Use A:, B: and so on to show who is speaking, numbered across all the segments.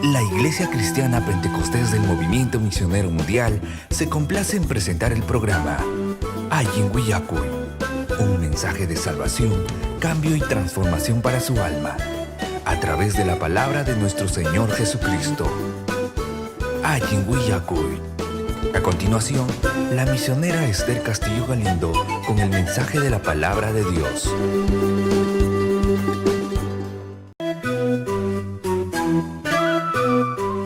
A: La Iglesia Cristiana Pentecostés del Movimiento Misionero Mundial se complace en presentar el programa Allin Willakuy, un mensaje de salvación, cambio y transformación para su alma, a través de la palabra de nuestro Señor Jesucristo. Allin Willakuy. A continuación, la misionera Esther Castillo Galindo con el mensaje de la palabra de Dios.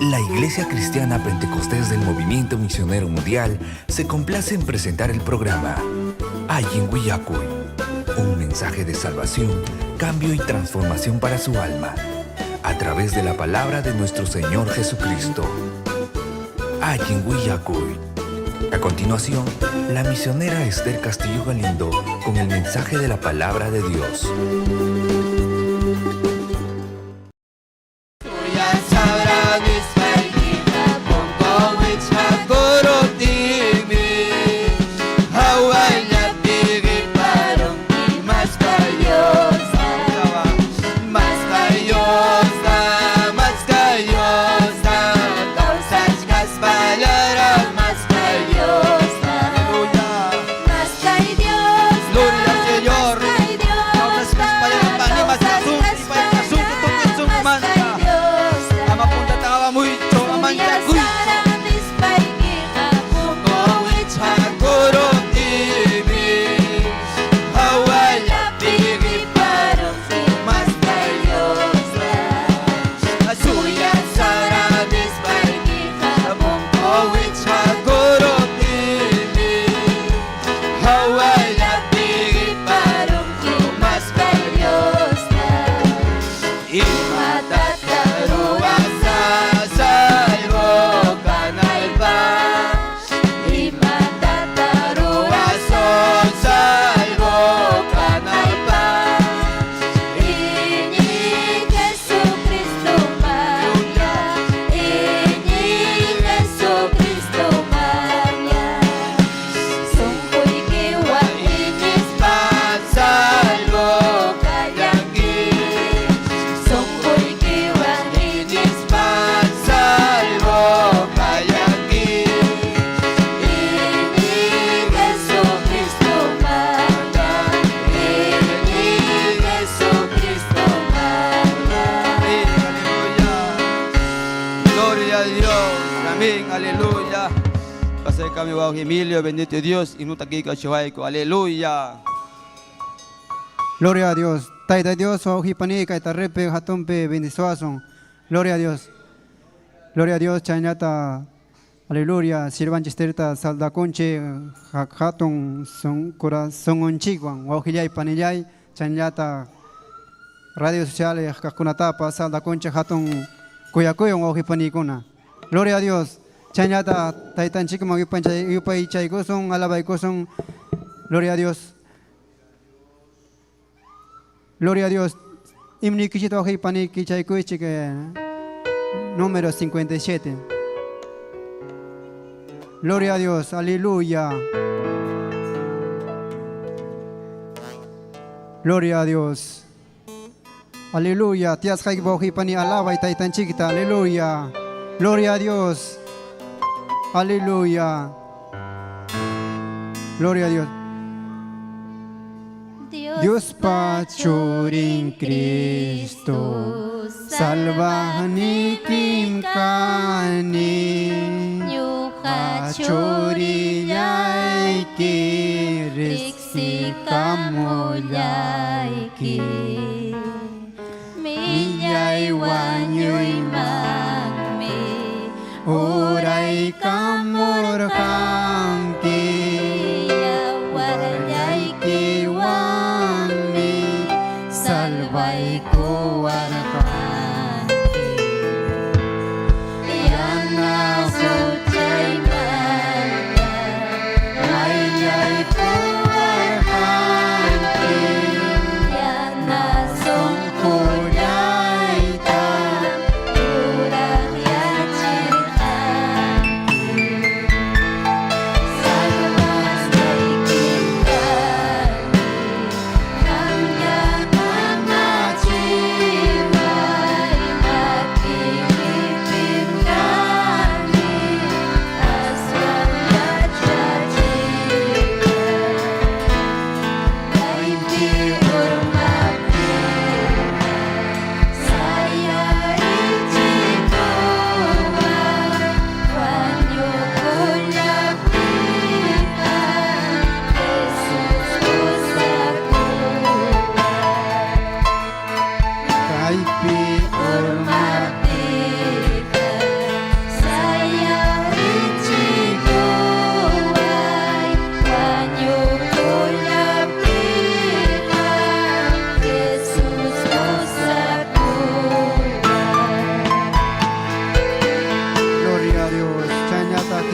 A: La Iglesia Cristiana Pentecostés del Movimiento Misionero Mundial se complace en presentar el programa Allin Willakuy, un mensaje de salvación, cambio y transformación para su alma, a través de la palabra de nuestro Señor Jesucristo. Allin Willakuy. A continuación, la misionera Esther Castillo Galindo con el mensaje de la palabra de Dios.
B: Emilio, bendito Dios, y aleluya.
C: Gloria a Dios. Tayta Dios, wawqipanika, repe, hatunpi, bendisuasun. Gloria a Dios. Gloria a Dios, chaynata. Aleluya. Sirvanchisterta saldakunchik, hatun son corazón wawqillay panillay, chaynata. Radio sociales, kaqkunatapas, saldakunchik, hatun kuyakuywan, wawqipanikuna. Gloria a Dios. Chaynata taytanchikman yupaychaykusun, alabaykusun. Gloria a Dios. Gloria a Dios. Himnikichita wawqipaniki chaykuychik número 57. Gloria a Dios. Aleluya. Gloria a Dios. Aleluya. Tiyasqayki wawqipani alabay taytanchikta. Aleluya. Gloria a Dios. Aleluya. Gloria a Dios. Diospa Churin Cristo, salvaqniykim kani.
D: Ñuqa
C: Churillayki riqsikamullayki.
D: Millay wañuymanmi
C: uraykamurqanki.
D: Yawarllaykiwanmi salvaykuwarqanki. Yana huchaymanta
C: Mayllaykuwarqanki.
D: Yana sunqullayta yuraqyachirqanki.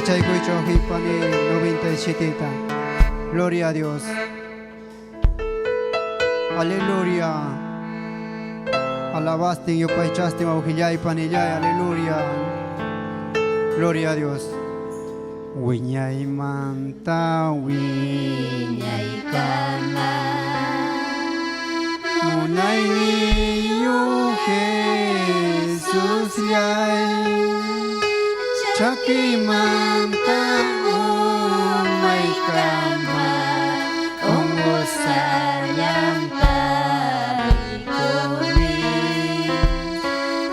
C: Kichaykuycho wawqipani 97-ta. Gloria a Dios. Aleluya. Alabastin yupaychastin wawqillay panillay. Aleluya. Gloria a Dios. Wiñaymanta
D: Wiñaykama
C: Munayniyuq Jesusllay chakiymanta
D: umaykama unqusqallam tarikuni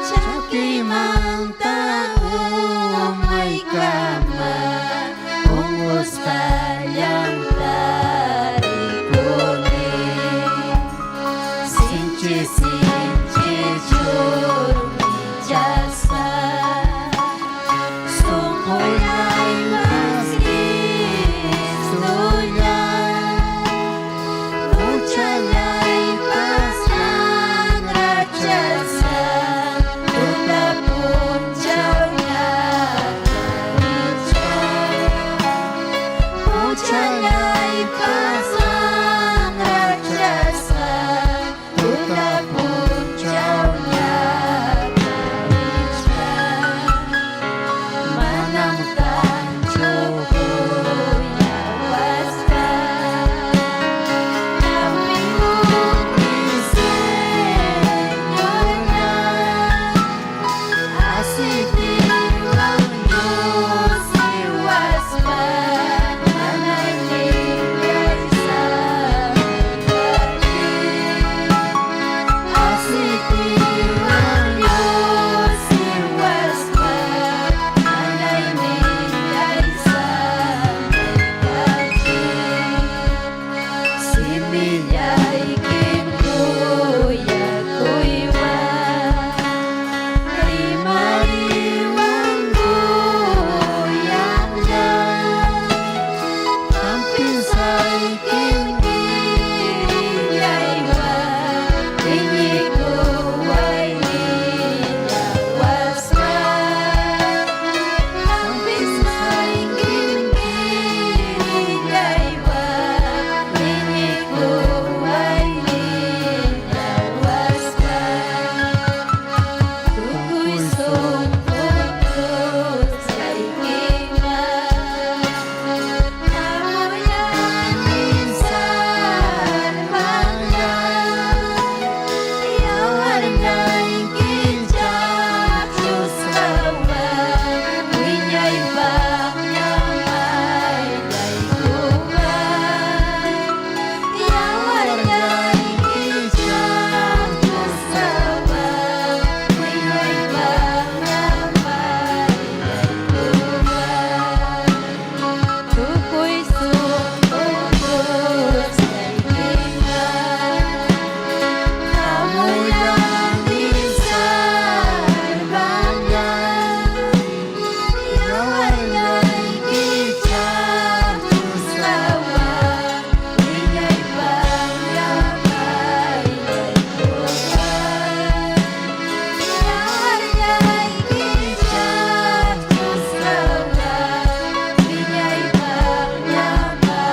D: chakiymanta umaykama unqusqallam tarikuni sinchi sinchi chumpichasqa sunqullaypas Cristollay huchallaypas ranrachasqa tuta punchaw ñakarichkay huchallaypas ranrachasqa tuta punchaw ñakarichkay manam kanchu kuyawasqan hampiykuway Señorllay aceitewan llusiwaspa nanaynillay samaykachiy aceitewan llusiwaspa nanaynillay samaykachiy simillaykim kuyakuywan rimariwan kuyaqllay hampisqaykim qillaywan iñikuway willawaspa hampisqaykim qillaywan iñikuway willawaspa tukuy sunqu cruzaykiman hamuyani salvaqllay yawarnayki chaqchusqawan wiñaypaq mayllaykuway yawarnayki chaqchusqawan wiñaypaq mayllaykuway tukuy sunqu cruzaykiman hamuyani salvaqllay yawarnayki chaqchusqawan wiñaypaq mayllaykuway yawarnayki chaqchusqawan wiñaypaq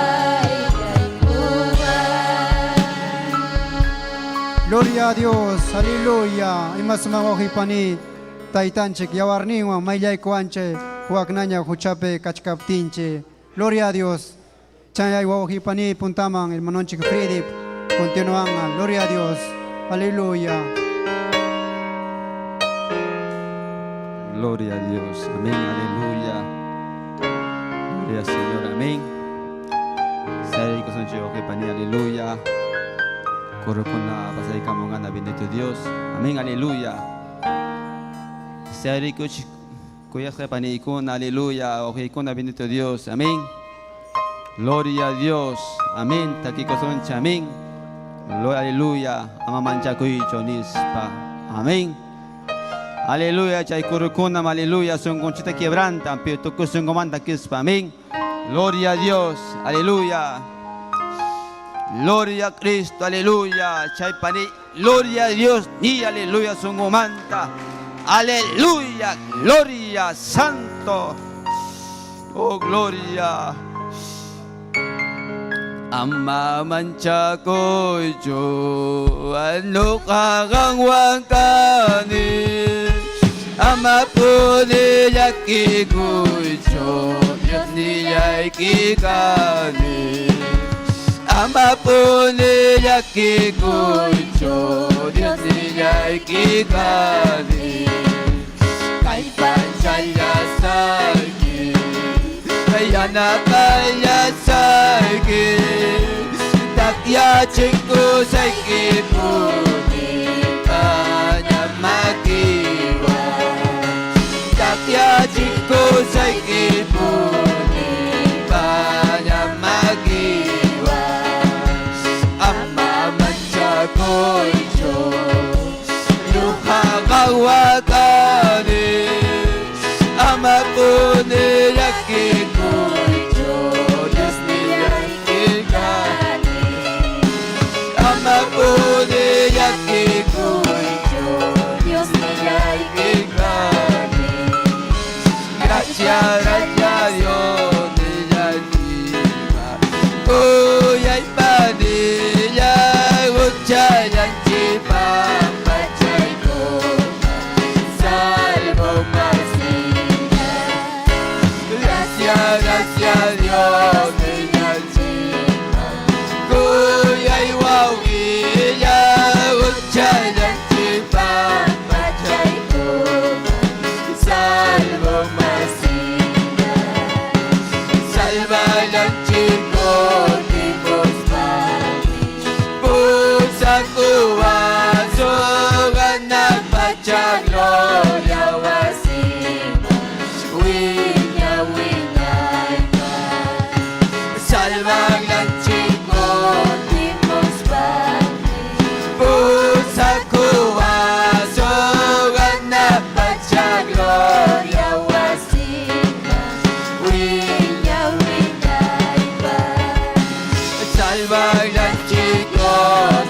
D: mayllaykuway.
C: Gloria a Dios, aleluya. Ima sumaq wawqipani taytanchik yawarninwan mayllaykuwanchik huaknaña huchapi kachkaptinchik. Gloria a Dios. Chay wawqipani puntaman hermanonchik Freddy continuan. Gloria a Dios. Aleluya.
B: Gloria a Dios. Amén. Aleluya. Gloria al Señor. Amén. Aleluya. Kurukuna pasaykamunqana bendito Dios. Amén. Aleluya. Sayarikuch kuyasqa paniykuna. Aleluya. Wawqiykuna bendito Dios. Amén. Gloria a Dios. Amén. Takikusunchik. Amén. Gloria, aleluya. Ama manchakuychu nispa. Amén. Aleluya, chay kurukunam, aleluya, sunqunchikta quebrantan, pero tukuy sunqumanta kispa, amén. Gloria a Dios, aleluya. Gloria a Cristo, aleluya. Chay pani, gloria a Dios, ni aleluya, sunqumanta. Aleluya, gloria, santo. Oh, gloria. Ama manchakuychu, ñuqa qanwan kani. Ama puni llakikuychu, Diosnillayki kani. Ama puni llakikuychu, Diosnillayki kani. Kallpachallasayki, yanapallasayki, takyachikusayki puni paña makiwan. Takyachikusayki puni paña makiwan. Ama manchakuychu, ñuqa qanwan kani. Ama puni llakikuychu, Diosnillayki kani. Ama puni llakikuychu,
D: Diosnillayki kani.
B: Gracias, gracias Dios nillaykipa. Kuyay panillay, huchallanchikpa
D: Pachaykuna, salvo masilla.
B: Gracias, gracias Dios nillaykipa. Kuyay wawqillay, huchallanchikpa
D: Pachaykuna, salvo masilla.
B: Salvalanchiko Pusakuwaso pacha gloria
D: Wasima, wiña wiñaypaq.
B: Salvalanchiko
D: Kutimuspayki,
B: Pusakuwaso pacha gloria
D: gloria wasima, wiña wiñaypaq.
B: Salvalanchiko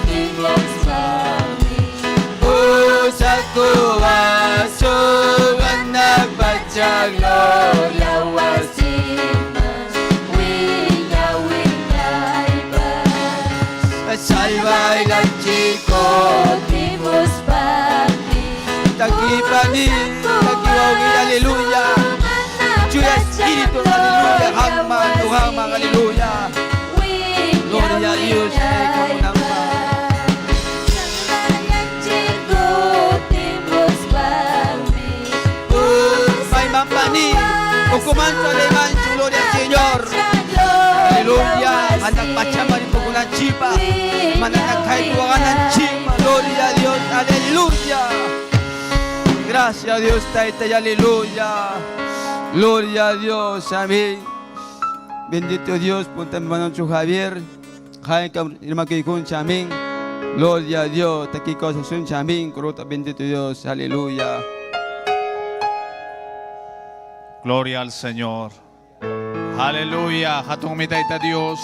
D: Kutimuspayki,
B: Pusakuwaso pacha gloria
D: gloria wasima, wiña wiñaypaq.
B: Salvalanchiko
D: Kutimuspayki,
B: Takipani, takiwawin, aleluya. Chuya Espíritu, aleluya. Hamman, tuhaman, aleluya. Gloria a Dios, May mampani, ukumancho alemancho, gloria al Señor. Aleluya. Anak pachama ni pukunan chipa. Mananakay tuwanganan chima. Gloria a Dios, aleluya. Gracias a Dios, Taita, y aleluya. Gloria a Dios, amén. Bendito Dios, punta mi hermano Javier. Amén. Gloria a Dios, amén. Bendito Dios, aleluya.
E: Gloria al Señor. Aleluya. Hatun Tayta Dios.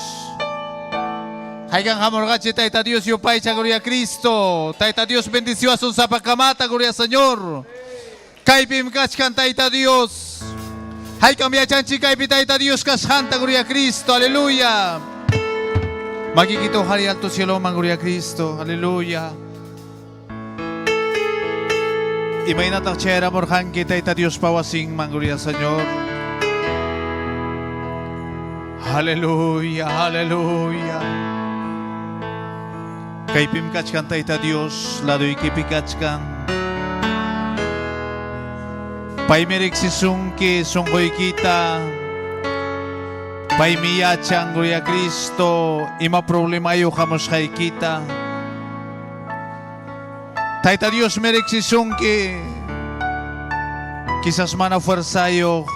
E: Haigan hamorgachi Tayta Dios yupaycha, gloria a Cristo. Tayta Dios bendició a su zapakamata, gloria al Señor. Kaypim kachkan Tayta Dios. Haykam yachanchik kaypi Tayta Dios kasqanta, gloria a Cristo. Aleluya. Makikito hari alto cielo man, gloria a Cristo. Aleluya. Imaynataq chayaramurqanki Tayta Dios pawasinman, gloria al Señor. Aleluya, aleluya. Kaypim kachkan Tayta Dios, laduykipi kachkan. Paymi riqsisunki sunquykita. Paymi yachan, gloria a Cristo, ima problemayuq hamusqaykita. Tayta Dios mi riqsisunki. Quizás mana fuerzayuq.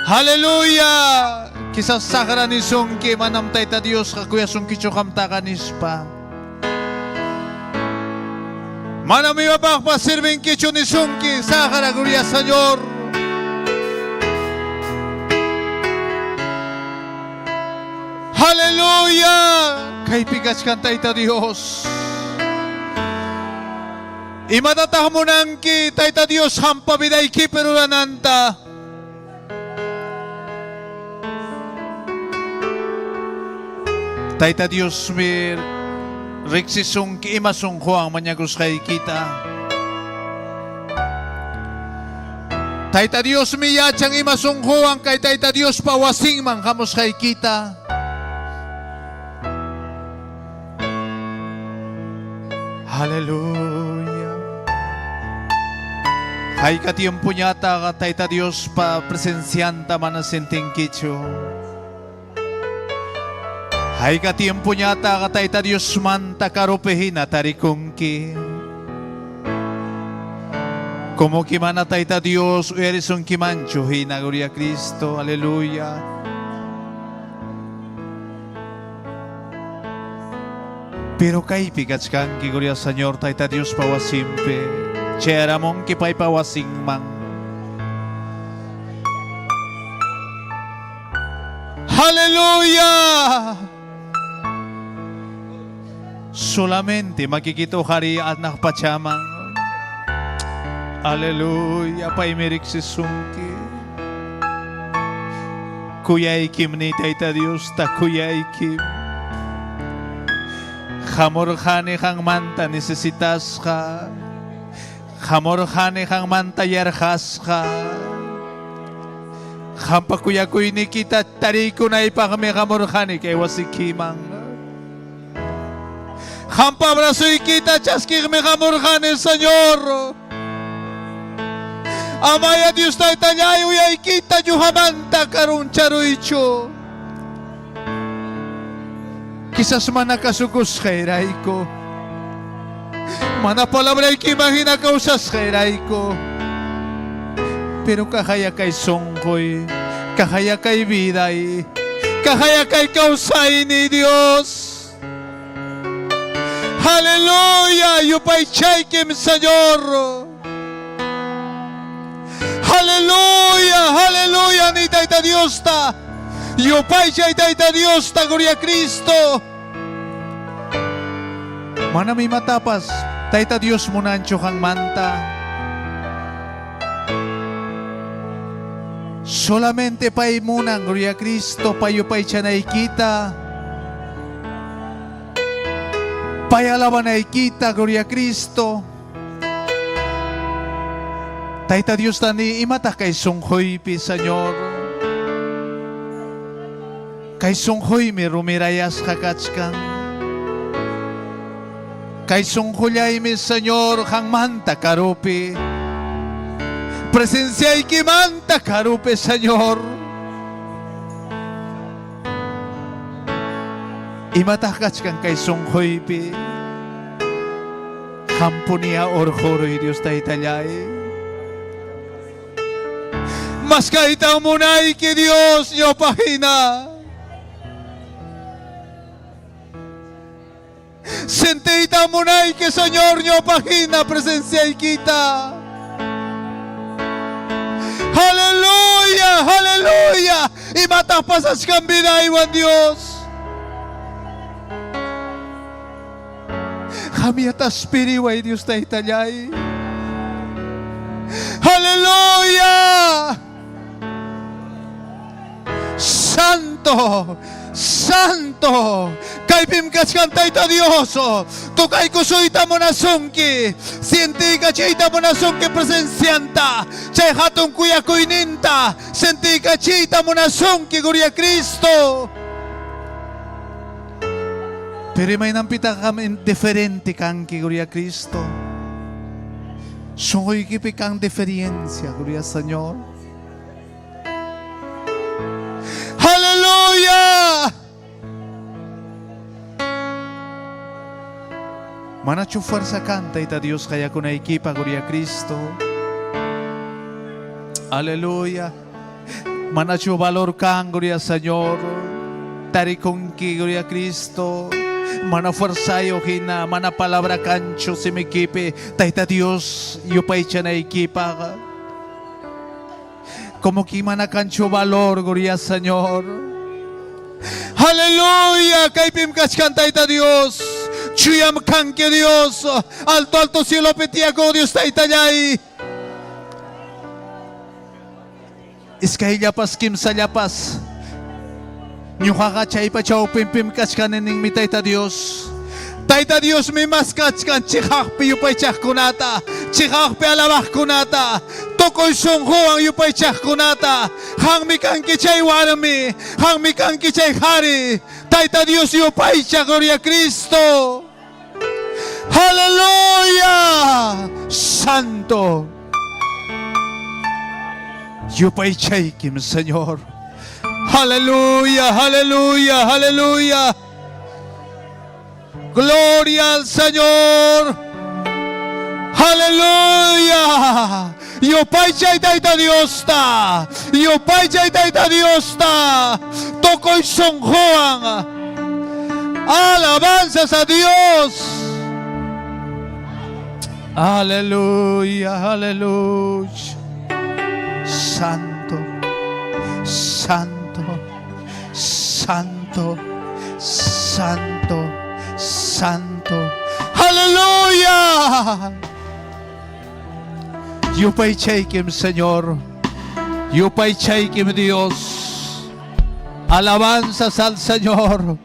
E: Aleluya. Quizás saqra nisunki manam Tayta Dios kuyasunkichu qamtaqa nispa. Manam imapaqpas sirvinkichu nisunki saqra, gloria al Señor. Aleluya. Kaypi kachkan Tayta Dios. Imatataq munanki Tayta Dios qampa vidaykipi rurananta? Tayta Diosmi riqsisunki ima sunquwan mañakusqaykita. Tayta Diosmi yachan ima sunquwan kay Tayta Diospa wasinman hamusqaykita. Aleluya. Hayka tiempoñataqa Tayta Diospa presencianta mana sentinkichu. Hayka tiempoñataqa Tayta Diosmanta karupi hina tarikunki. Como que mana Tayta Dios uyarisunkimanchu hina, gloria a Cristo, aleluya. Pero kaypi kachkanki, gloria al Señor, Tayta Diospa wasinpi. Chayaramunki paypa wasinman. Aleluya. Solamente makikita hari anak pachaman. Aleluya. Paymi riqsisunki. Kuyaykim ni Tayta Diosta kuyaykim. Hamurqani qanmanta necesitasqa. Hamurqani qanmanta yarqasqa. Qampa kuyakuynikita tariykunaypaqmi hamurqani kay wasikiman. Qampa abrazoykita chaskiqmi hamurqani, Señor. Amaya Dios Taytallay uyaykita ñuqamanta karuncharuychu. Quizás mana kasukusqayrayku. Mana palabraykiman hina kawsasqayrayku. Pero kahaya kay sunquy, kahaya kay viday, kahaya kay kawsayni Dios. Aleluya, yupaychaykim Señor. Aleluya, aleluya, ni Tayta Diosta. Yupaychay Tayta Diosta, gloria a Cristo. Manam imatapas Tayta Dios munanchu qanmanta. Solamente pay munan, gloria a Cristo, pay yupaychanaykita. Pay alabanaykita, gloria a Cristo. Tayta Dios tani imataq kay sunquypi, Señor. Kay sunquymi rumirayasqa kachkan. Kay sunqullaymi, Señor, qanmanta karupi. Presenciaykimanta karupi, Señor. Imataq kachkan kay sunquypi? Qampunia urquruy Dios Taytallay. Maskaytan munayki Dios ñawpaq hina. Sentiytan munayki Señor ñawpaq hina presenciaykita. Aleluya, aleluya. Imataq pasachkan vidaywan Dios? Qamyatas piriway Dios Taytallay. Aleluya. Santo, Santo. Kaypim kachkan Tayta Dios. Tukaykusuyta munasunki. Sientiykachiyta munasunki presencianta. Chay hatun kuyakuyninta. Sentiykachiyta munasunki, gloria a Cristo. Pero imaynanpitaq qam diferente kanki, gloria a Cristo. Sunquykipi kan diferencia, gloria al Señor. Aleluya. Manachu fuerza kan Tayta Dios qayakunaykipaq, gloria a Cristo. Aleluya. Manachu valor kan, gloria al Señor. Tarikunki, gloria a Cristo. Mana fuerzayo hina, mana palabra kanchu simiykipi. Tayta Dios yupaychanaykipaq. Como que mana kanchu valor, gloria al Señor. Aleluya, kaypim kachkan Tayta Dios. Chuyam kanki Dios. Alto alto cielopi tiyakuq Dios Taytallay. Iskayllapas kimsallapas. Ñuqaqa chaypa chawpinpim kachkani ninmi Tayta Dios. Tayta Diosmi maskachkan chiqaqpi yupaychaqkunata, chiqaqpi alabaqkunata, tukuy sunquwan yupaychaqkunata. Qanmi kanki chay warmi, qanmi kanki chay qhari. Tayta Dios yupaycha, gloria a Cristo. Aleluya. Santo. Yupaychaykim, Señor. Aleluya, aleluya, aleluya. Gloria al Señor. Aleluya. Yupaychay Tayta Diosta. Yupaychay Tayta Diosta. Tukuy sunquwan. Alabanzas a Dios. Aleluya, aleluya. Santo, santo, santo, santo, santo. Aleluya. Yupaychaykim, Señor. Yupaychaykim, Dios. Alabanzas al Señor.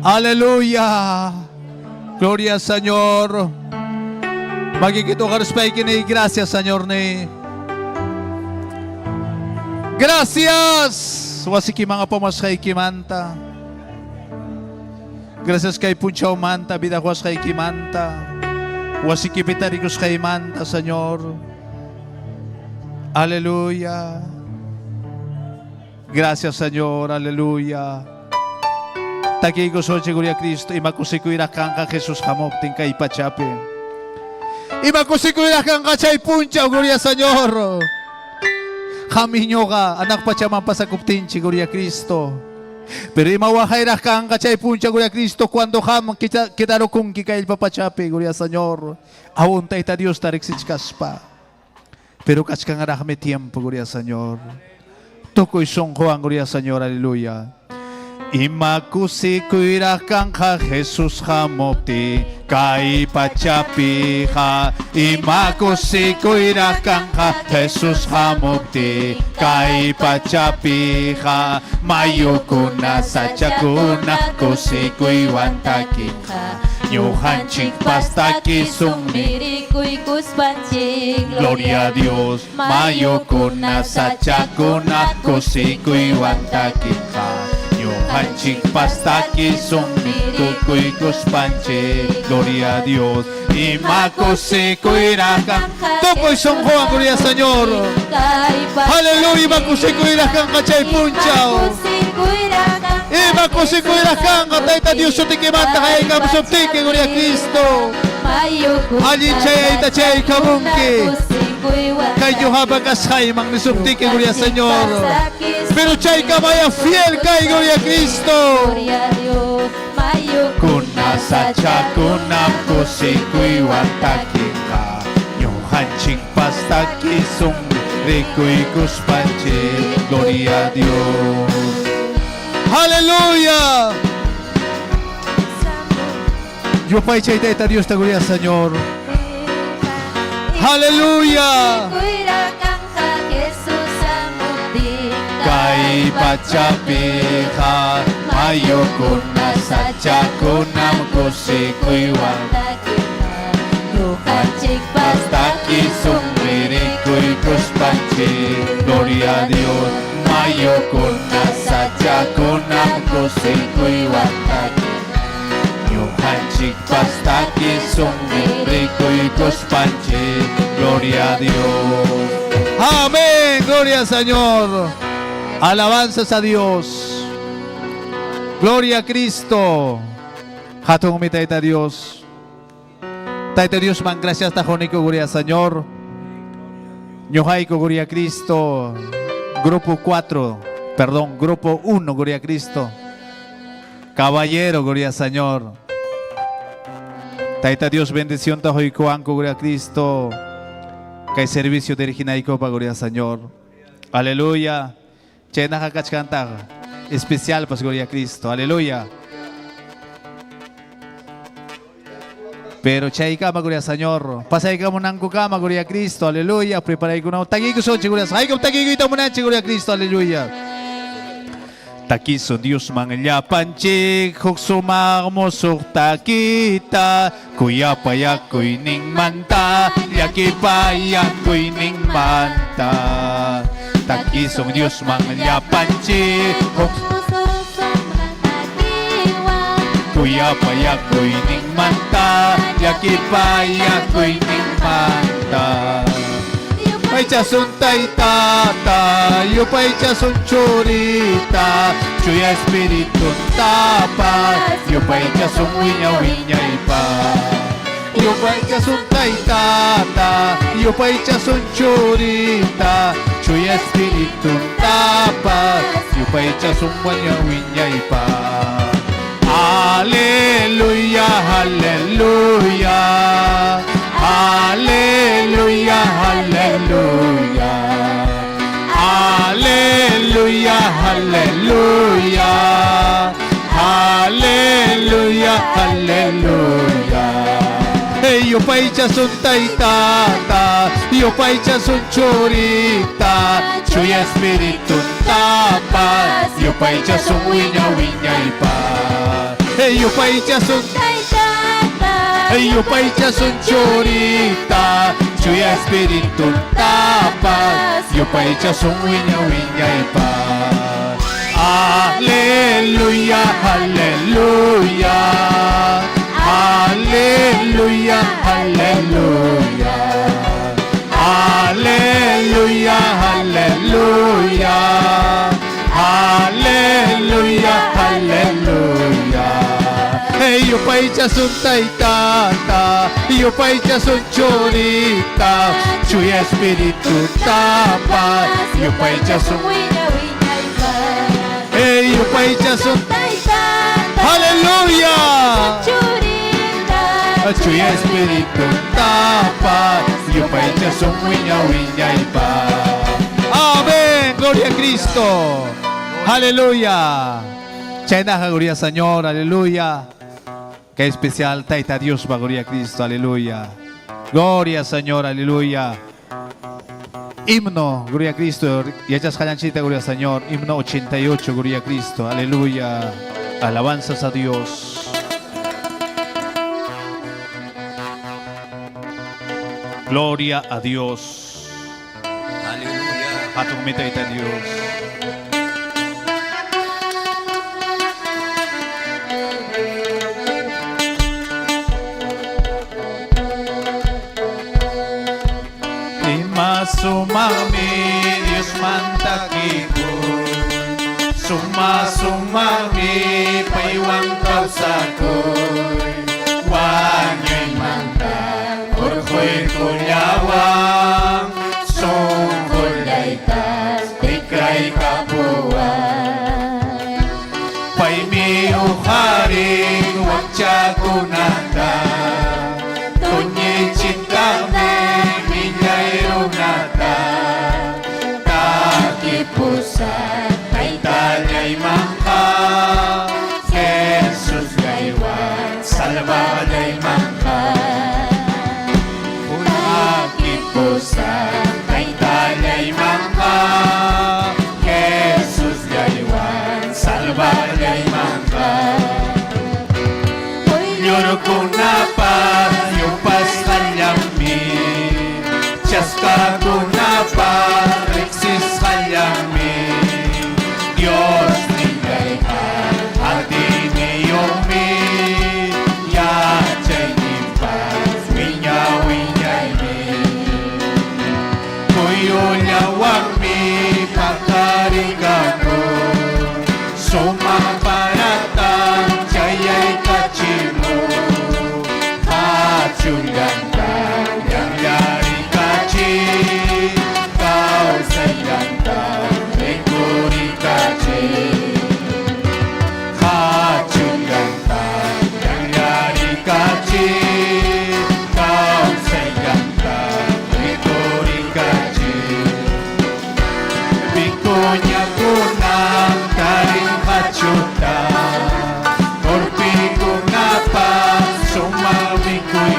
E: Aleluya. Gloria al Señor. Makikita ni gracias, Señor ni. Gracias. Wasiki mga pumasqaykimanta. Gracias kay punchawmanta, vida manta. Wasiki manta, Señor. Aleluya. Gracias, Señor. Aleluya. Takiykusunchik gloria a Cristo. Ima kusikuyraq kanqa Jesus hamuptin kay pachapi. Ima kusikuyraq kanqa chay punchaw, gloria Señor. Qam ñuqa hanaq pachaman pasakuptinchik, gloria a Cristo. Pero ima waqayraq kanqa chay punchaw, gloria a Cristo, cuando qam quedarukunki kay allpa pachapi, gloria Señor. Aún Tayta Diosta riqsichkaspa. Pero kachkanraqmi tiempo, gloria Señor. Tukuy sunquwan, gloria Señor, aleluya. Ima kusikuyraq kanqa Jesus hamuptin kay pachapiqa. Ima kusikuyraq kanqa Jesus hamuptin kay pachapiqa. Mayukuna sachakuna kusikuywan takinqa. Ñuqanchikpas takisunmi
D: Rikuykuspanchik.
E: Gloria a Dios, mayukuna sachakuna kusikuywan takinqa. Ñuqanchikpas takisunmi tukuykuspanchik. Gloria a Dios, ima kusikuyraq kanqa. Tukuy sunquwan, gloria Señor. Aleluya, ima kusikuyraq kanqa chay punchaw. Ima kusikuyraq kanqa Tayta Dios sutiykimanta qayaykamusuptiki, gloria a Cristo. Allin chayayta chayaykamunki. Kay ñuqapa kasqayman nisuptiki, gloria Señor. Pero chaykamaya fiel kay, gloria a Cristo. Kuna sachakunam kusikuywan takinqa. Ñuqanchikpas takisun rikuykuspanchik. Gloria a Dios. Aleluya. Yupaychay Tayta Diosta, gloria al Señor. Aleluya. Kay pachapiqa mayukuna sachakunam kusikuywan
D: Ñuqanchikpas
E: takisunmi rikuykuspanchik. Gloria a Dios. Mayukuna sachakunam kusikuywan Ñuqanchikpas takisunmi rikuykuspanchik. Gloria a Dios. Amén. Gloria al Señor. Alabanzas a Dios. Gloria a Cristo. Hatun Tayta Dios. Tayta Dios man gracias tajonico gloria al Señor. Ñuqayku gloria a Cristo. Grupo 4, perdón, grupo 1, gloria a Cristo. Caballero, gloria al Señor. Tayta Dios bendición tahoykuwanku, gloria a Cristo. Kay servicio diriginaykupaq, gloria al Señor. Aleluya. Chaynaqa kachkantaq. Especial pues gloria a Cristo. Aleluya. Pero chaykama, gloria Señor. Pasaykamunankukama, gloria a Cristo, aleluya. Preparaykunawan takiykusunchik, gloria. Haykam takiykuyta munanchik, gloria a Cristo, aleluya. Takisun Diosman llapanchik huk sumaq musuq takita kuyapayakuyninmanta llakipayakuyninmanta Takisun Diosman llapanchik huk kuyapayakuyninmanta llakipayakuyninmanta Yupaychasun taytata, yupaychasun churita, chuya espirituntapas, yupaychasun wiña wiñaypaq. Yupaychasun taytata, yupaychasun churita, chuya espirituntapas, yupaychasun wiña wiñaypaq. Aleluya, aleluya. Aleluya, aleluya. Aleluya, aleluya. Aleluya, aleluya. Hey, yupaychasun taytata, yupaychasun churita, chuya espirituntapas, yupaychasun wiña wiñaypaq. Hey, yupaychasun Hey, yupaychasun churita, chuya espirituntapas, yupaychasun wiña wiñaypaq. Aleluya, aleluya. Aleluya, aleluya. Aleluya, aleluya. Aleluya, aleluya. Hey, yupaychasun taytata, yupaychasun churita, chuya espirituntapas, yupaychasun Hey, yupaychasun Aleluya. Chuya espirituntapas, yupaychasun wiña wiñaypaq. Amén, gloria a Cristo. Aleluya. Chaynaqa, gloria Señor, aleluya. Qué especial, Tayta Dios, va, gloria a Cristo, aleluya. Gloria Señor, aleluya. Himno, gloria a Cristo. Yachasqallanchikta, gloria al Señor. Himno 88, gloria a Cristo, aleluya. Alabanzas a Dios. Gloria a Dios.
A: Aleluya.
E: Hatun Tayta Dios. Ima sumaqmi Diosman takikuy Suma sumaqmi paywan kawsakuy Wañuymanta hurquykullawan Sunqullayta tikraykapuwan Paymi huqarin wakchakunata Tuñichintaqmi millay runata Takipusan Taytallaymanqa Jesusllaywan salvallaymanqa Takipusan Taytallaymanqa Jesusllaywan salvallaymanqa Quyllurkunapa yupasqallanmi Chaskakunapa riqsisqallanmi Diosnillayqa atiyniyuqmi Yachayninpas wiña wiñaymi Puyullawanmi paqarinqaku Sumaq paratam chayaykachimun Qhachullanta llanllarikachin Kawsayllanta rikurikachin Qhachullanta llanllarikachin Kawsayllanta rikurikachin Vicuñakunam tarin qhachuta Urpikunapas sumaq mikuyta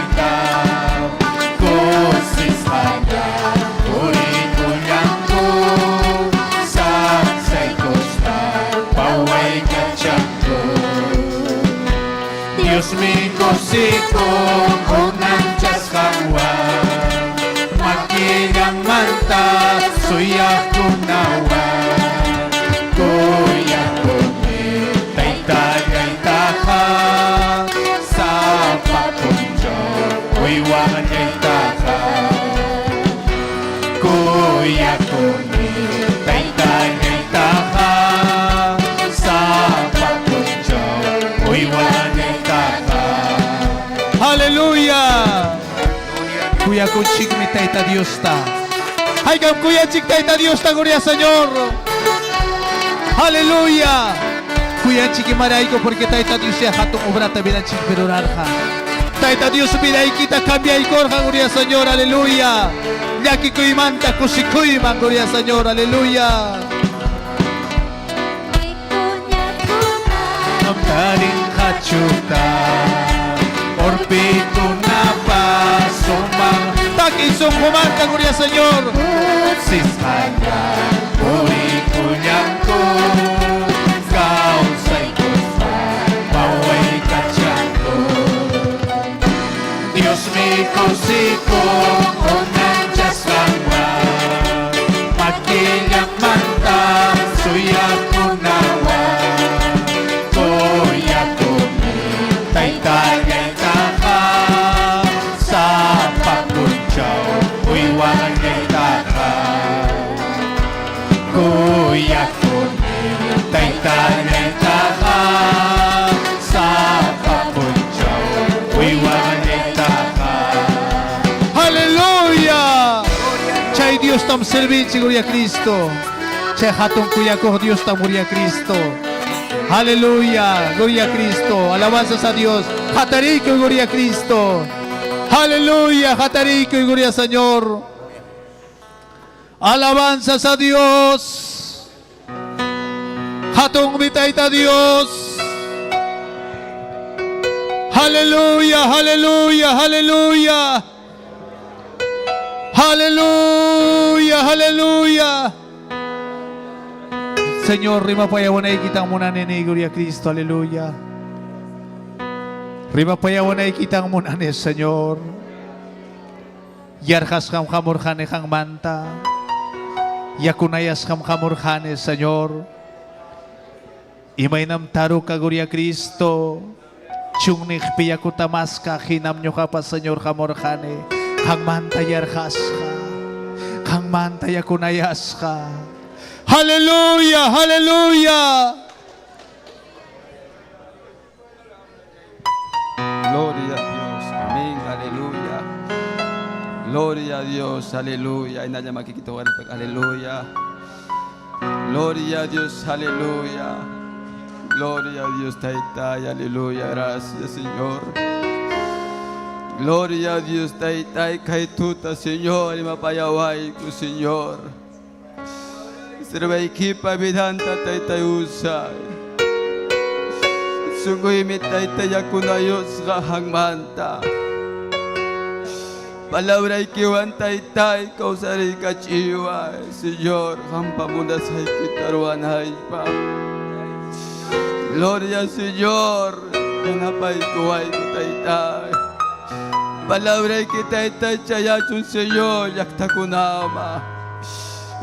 E: kusikun unanchasqanwan makillanmanta suyaqkunawan Kuyakuni taytallaytaqa sapa punchaw uywallaytaqa Kuyakuni taytallaytaqa sapa punchaw uywallaytaqa Aleluya. Kuyakunchikmi Tayta Diosta. Haykam kuyanchik Tayta Diosta, gloria Señor. Aleluya. Kuyanchik imarayku porque Tayta Dios ya hatun obrata vidanchik rurarqa. Tayta Dios vidaykita cambiaykurqa, gloria Señor, aleluya. Llakikuymanta kusikuyman, gloria Señor, aleluya. Tarin hachuta Orpikunapa sumang Taki sunqumanta, gloria Señor. Sisqalla purikullanku Kawsaykuspa pawaykachanku Dios mi kusikun unanchasqanwan Makillanmanta suyakunawan Kuyakuni taytallaytaqa Sapa punchaw uywallaytaqa Kuyakuni taytallaytaqa Sapa punchaw uywallaytaqa Aleluya! Chay Dios tam servinchik, gloria a Cristo. Chay hatun kuyakuq Dios tam, gloria a Cristo. Aleluya, gloria a Cristo. Alabanzas a Dios. Hatarico y gloria a Cristo. Aleluya, hatarico y gloria al Señor. Alabanzas a Dios. Hatun mi Tayta Dios. Aleluya, aleluya, aleluya. Aleluya, aleluya. Señor, rimapayawanaykitan munani, gloria a Cristo, aleluya. Rimapayawanaykitan munani, Señor. Yarqasqam hamurqani qanmanta. Yakunayasqam hamurqani, Señor. Imaynam taruka, gloria a Cristo. Chunniqpi yakuta maskaq hinam ñuqapas, Señor, hamurqani. Qanmanta yarqasqa. Qanmanta yakunayasqa. Aleluya, aleluya.
B: Gloria a Dios, amén, aleluya. Gloria a Dios, aleluya. Inaya makikita aleluya. Gloria a Dios, aleluya. Gloria a Dios, Taytay, aleluya. Gracias, Señor. Gloria a Dios, Taytay, kay tuta, Señor, imapayawayku, Señor. Sirvaykipa vidanta, Taytay, usay. Sunguymi Taytay yakunayusqa qanmanta. Palabraykiwan Taytay kawsariykachiway, Señor, qampa munasqaykita ruwanaypaq. Gloria Señor, yanapaykuwayku Taytay. Palabrayki Taytay chayachun Señor, llaqtakunama.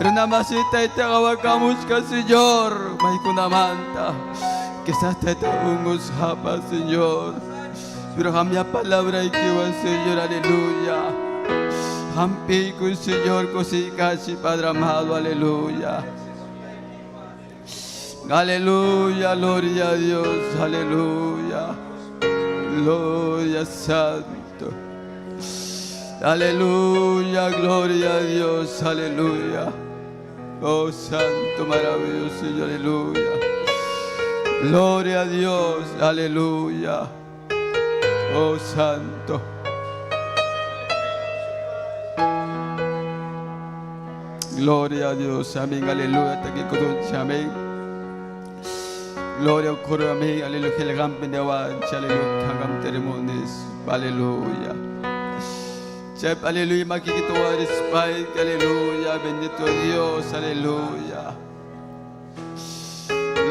B: Runamasi Taytay qawakamuchka Señor, maykunamanta. Quizás Taytay unqusqapas Señor. Pero qamlla palabraykiwan Señor, aleluya. Hampiykuy Señor, kusiykachiy Padre amado, aleluya. Aleluya, gloria a Dios, aleluya. Gloria Santo. Aleluya, gloria a Dios, aleluya. Oh Santo, maravilloso, Señor, aleluya. Gloria a Dios, aleluya. Oh Santo. Gloria a Dios, amén, aleluya. Amén. Gloria a Dios, amén, aleluya. El gran aleluya. Aleluya. Chep, aleluya, makikituwa, respite, aleluya, bendito Dios, aleluya.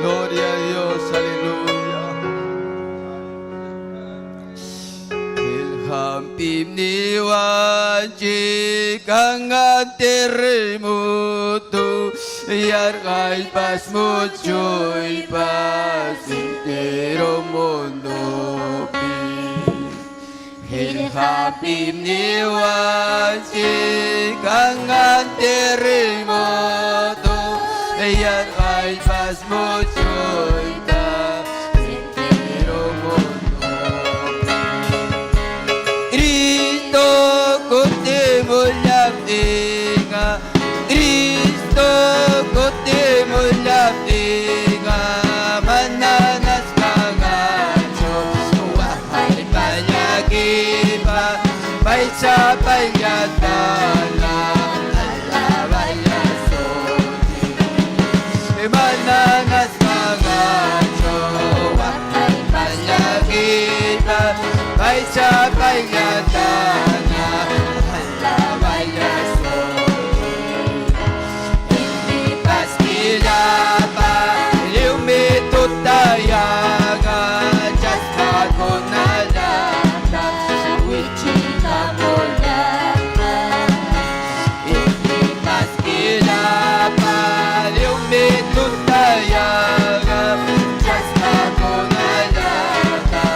B: Gloria a Dios, aleluya. Qilqapim niwanchik kangan terremoto Yarqaypas muchuypas entero mundopi Qilqapim niwanchik kangan terremoto Yarqaypas muchuypas entero mundopi Cristo kutimullaptinqa Cristo kutimullaptinqa mananaspangachu Wahay pallakipa paysa payllatana Alabayasuni Mananaspangachu Wahay pallakipa paysa payllatana Alabayasuni Paskillapa liwmitutayaga Chaskakunallata Paskillapa liwmitutayaga Chaskakunallata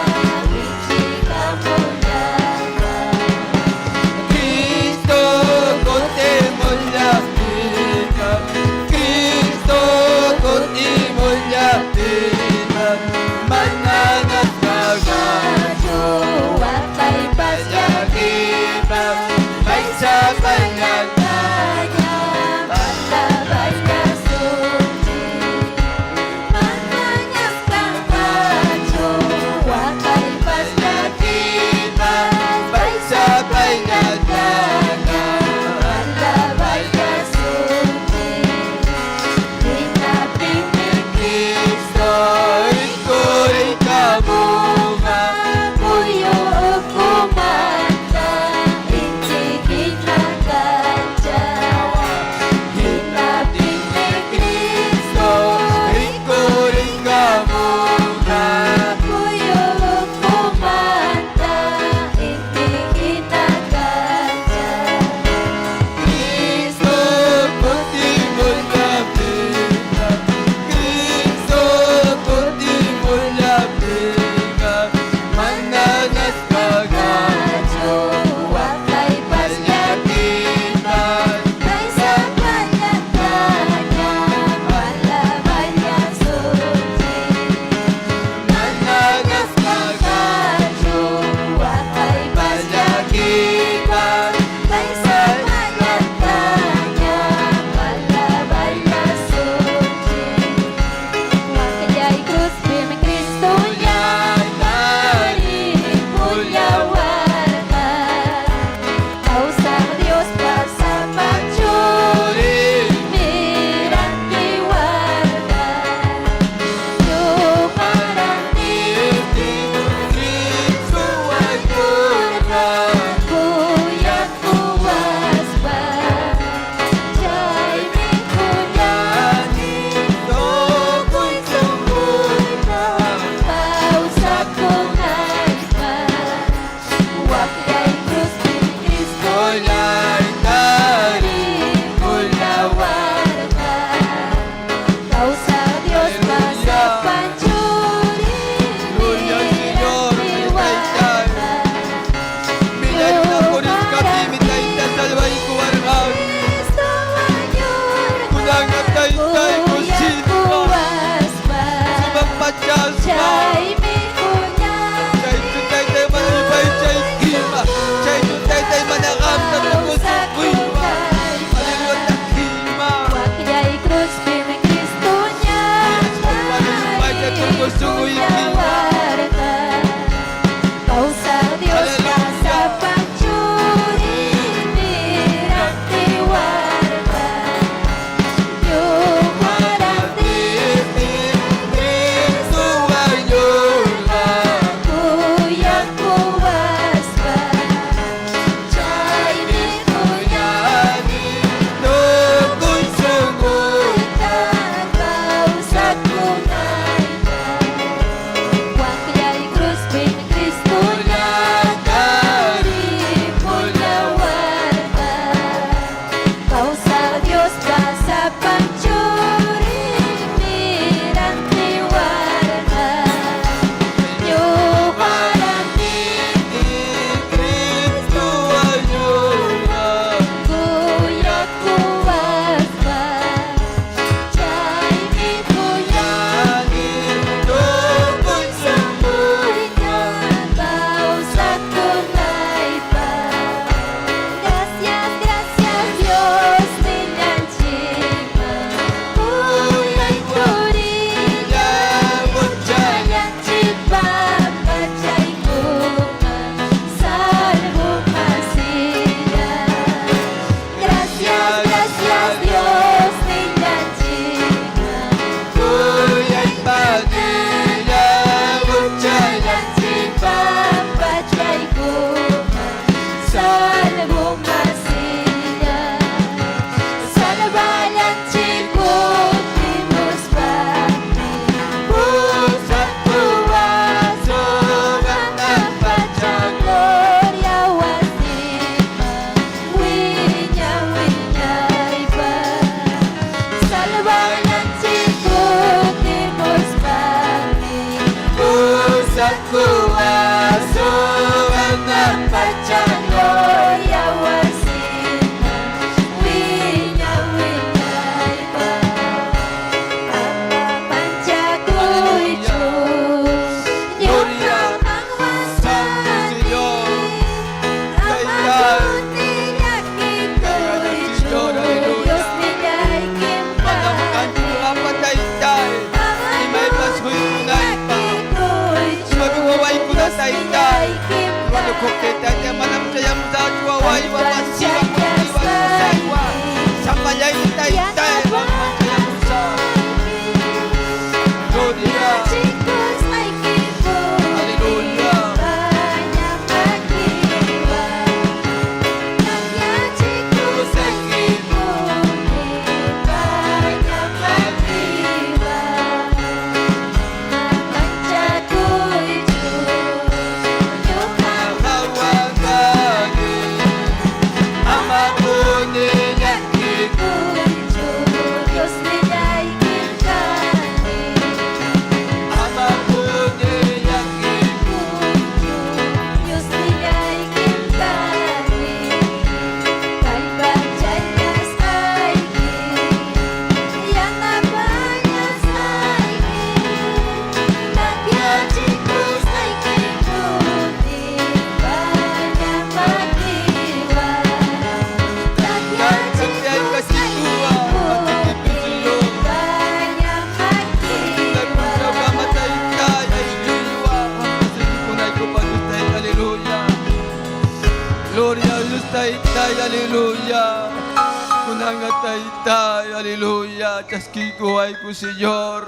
B: Taytay, aleluya, chaskiykuwayku, Señor.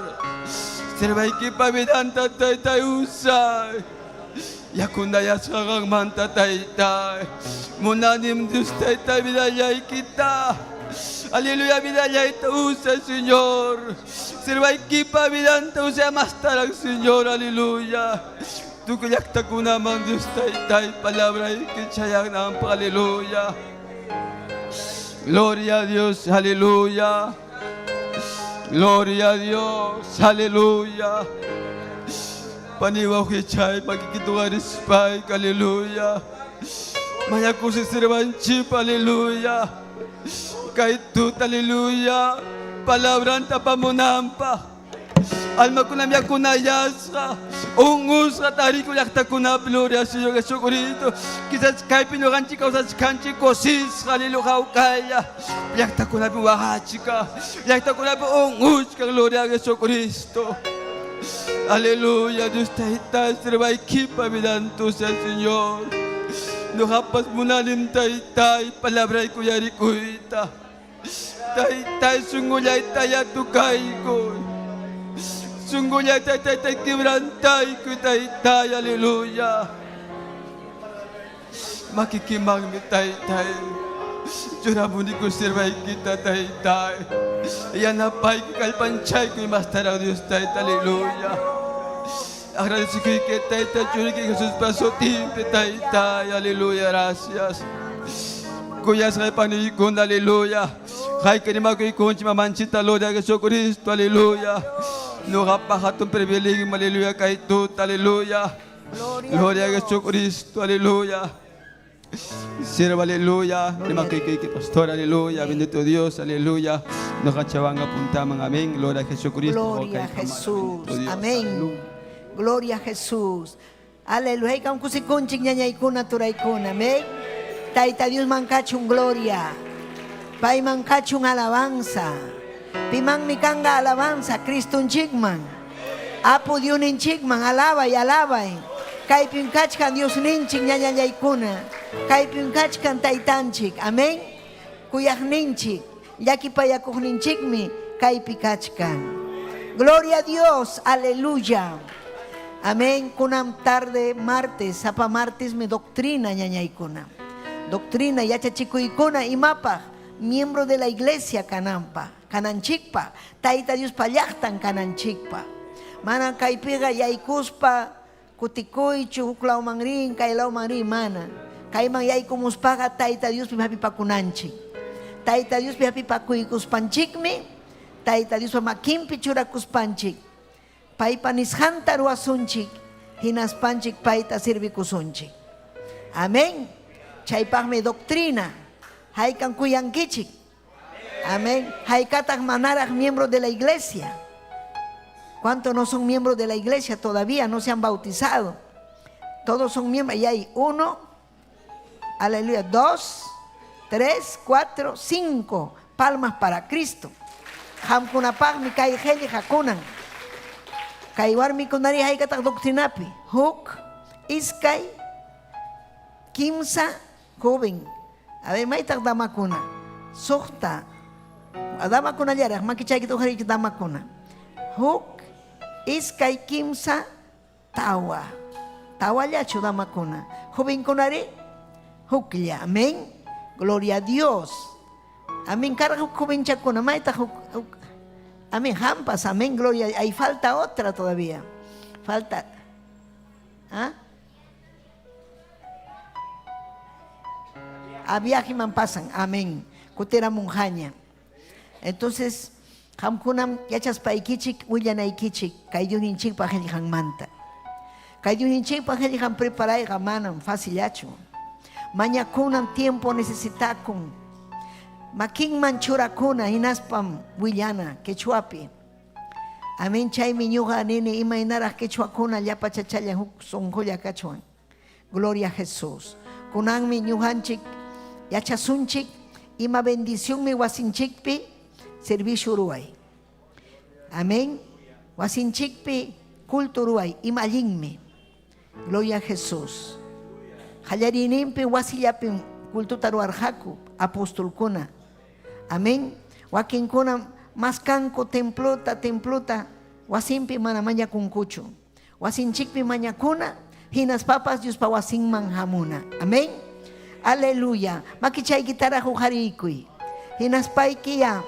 B: Sirvaykipa vidanta, Taytay, usay. Yakunayasqa qanmanta, Taytay. Munanim, Dios Taytay, vidallaykita. Aleluya, vidallayta usay, Señor. Sirvaykipa vidanta usay mastaraq, Señor, aleluya. Tukuy llaqtakunaman, Dios Taytay, palabrayki chayananpaq, aleluya. Gloria a Dios, aleluya. Gloria a Dios, aleluya. Pani wawqichay, makikita uqarispayki, aleluya. Mañakusi sirvanchik, aleluya. Kay tuta, aleluya. Palabranta apamunanpaq. Almakunam yakunayasqa, unqusqa tarikun llaqtakunapi, gloria al Señor Jesucristo. Quizás kaypi ñuqanchik kawsachkanchik kusisqa, aleluya, hawkalla. Llaqtakunapi waqachka, llaqtakunapi unquchka, gloria a Jesucristo. Aleluya, Dios Tayta, sirvaykipa vidantusa, Señor. Ñuqapas munanim, Taytay, palabrayku uyarikuyta. Taytay, sunqullaytayá tukaykuy. Sunqullayta, Taytay, quebrantaykuy, Taytay, aleluya. Makikimanmi, Taytay. Churamuniku sirvaykita, Taytay. Yanapaykuy, kallpanchaykuy mastaraq Dios Tayta, aleluya. Agradecikuyki, Tayta, churiyki Jesuspa sutinpi, Taytay, aleluya, gracias. Kuyasqay paniykuna, aleluya. Hayka rimakuykunchik mamanchita, gloria a Jesucristo, aleluya. Ñuqapaq hatun privilegio, aleluya, kay tuta, aleluya. Gloria a Jesucristo, aleluya. Siervo, aleluya. Rimakuyki, pastor, aleluya. Bendito Dios, aleluya. Ñuqachawan apuntaman, amén. Gloria a Jesucristo.
F: Gloria a Jesús.
B: Bendito Dios,
F: Amén.
B: aleluya.
F: Gloria a Jesús. Aleluya. Haykam kusikunchik ñañaykuna turaykuna. Amén. Tayta Diosman kachun gloria. Payman kachun alabanza. Pimanmi kanqa alabanza Cristonchikman. Apu Diosninchikman alabay, alabay. Kaypim kachkan Diosninchik ñañallaykuna. Kaypim kachkan Taytanchik. Amén. Kuyaqninchik, llakipayakuqninchikmi kaypi kachkan. Gloria a Dios, aleluya. Amén. Kunan tarde martes, sapa martes mi doctrina ñañaykuna. Doctrina yachachikuykuna imapaq miembro de la iglesia kananpa, kananchikpa, Tayta Diospa llaqtan kananchikpa. Mana kaypiqa yaykuspa kutikuychu huk lawman rin, kay lawman rin, mana. Kayman yaykumuspaqa Tayta Diospi hapipakunanchik. Tayta Diospi hapipakuykuspanchikmi, Tayta Diospa makinpi churakuspanchik, paypa nisqanta ruwasunchik, hinaspanchik payta servikusunchik. Amén. Chaypaqmi doctrina. Haykan kuyankichik. Amén. Haykataq manaraq miembro de la iglesia. ¿Cuántos no son miembros de la iglesia todavía? No se han bautizado. Todos son miembros. Y hay 1, aleluya, 2, 3, 4, 5 palmas para Cristo. Qamkunapaqmi kay qillqa kunan. Kay warmikunari haykataq doctrinapi. Huk, iskay, kimsa, joven. A ver, maytaq damakuna. Suqta. Damakunallaraq, makichaykita uqariychik damakuna. Huk, iskay, kimsa, tawa. Tawallachu damakuna. Jovenkunari, huklla. Amén. Gloria a Dios. Amén. Karqa huk jovenchakuna. Maytaq huk, huk. Amén. Hampas. Amén. Gloria. Ahí falta otra todavía. Falta. ¿Ah? A viajeman pasan. Amén. Kutiramunqaña. Entonces, qamkunam yachaspaykichik willanaykichik kay Diosninchikpa qillqanmanta. Kay Diosninchikpa qillqan preparayqa manam facilachu. Mañakunan tiempo necesitakun. Makinman churakuna hinaspam willana quechuapi. Amén. Chaymi ñuqa nini imaynaraq quechuakuna llapa chachallan huk sunqulla kachwan. Gloria a Jesús. Kunanmi ñuqanchik yachasunchik ima bendicionmi wasinchikpi servicio ruway. Amén. Wasinchikpi culto ruway ima allinmi. Gloria a Jesús. Qallariyninpi wasillapim cultuta ruwarqaku apostolkuna. Amén. Wakinkunam maskanku templota, templota, wasinpi mana mañakunkuchu. Wasinchikpi mañakuna, hinaspapas Diospa wasinman hamuna. Amén. Aleluya. Makichaykitaraq huqariykuy. Hinaspaykiya.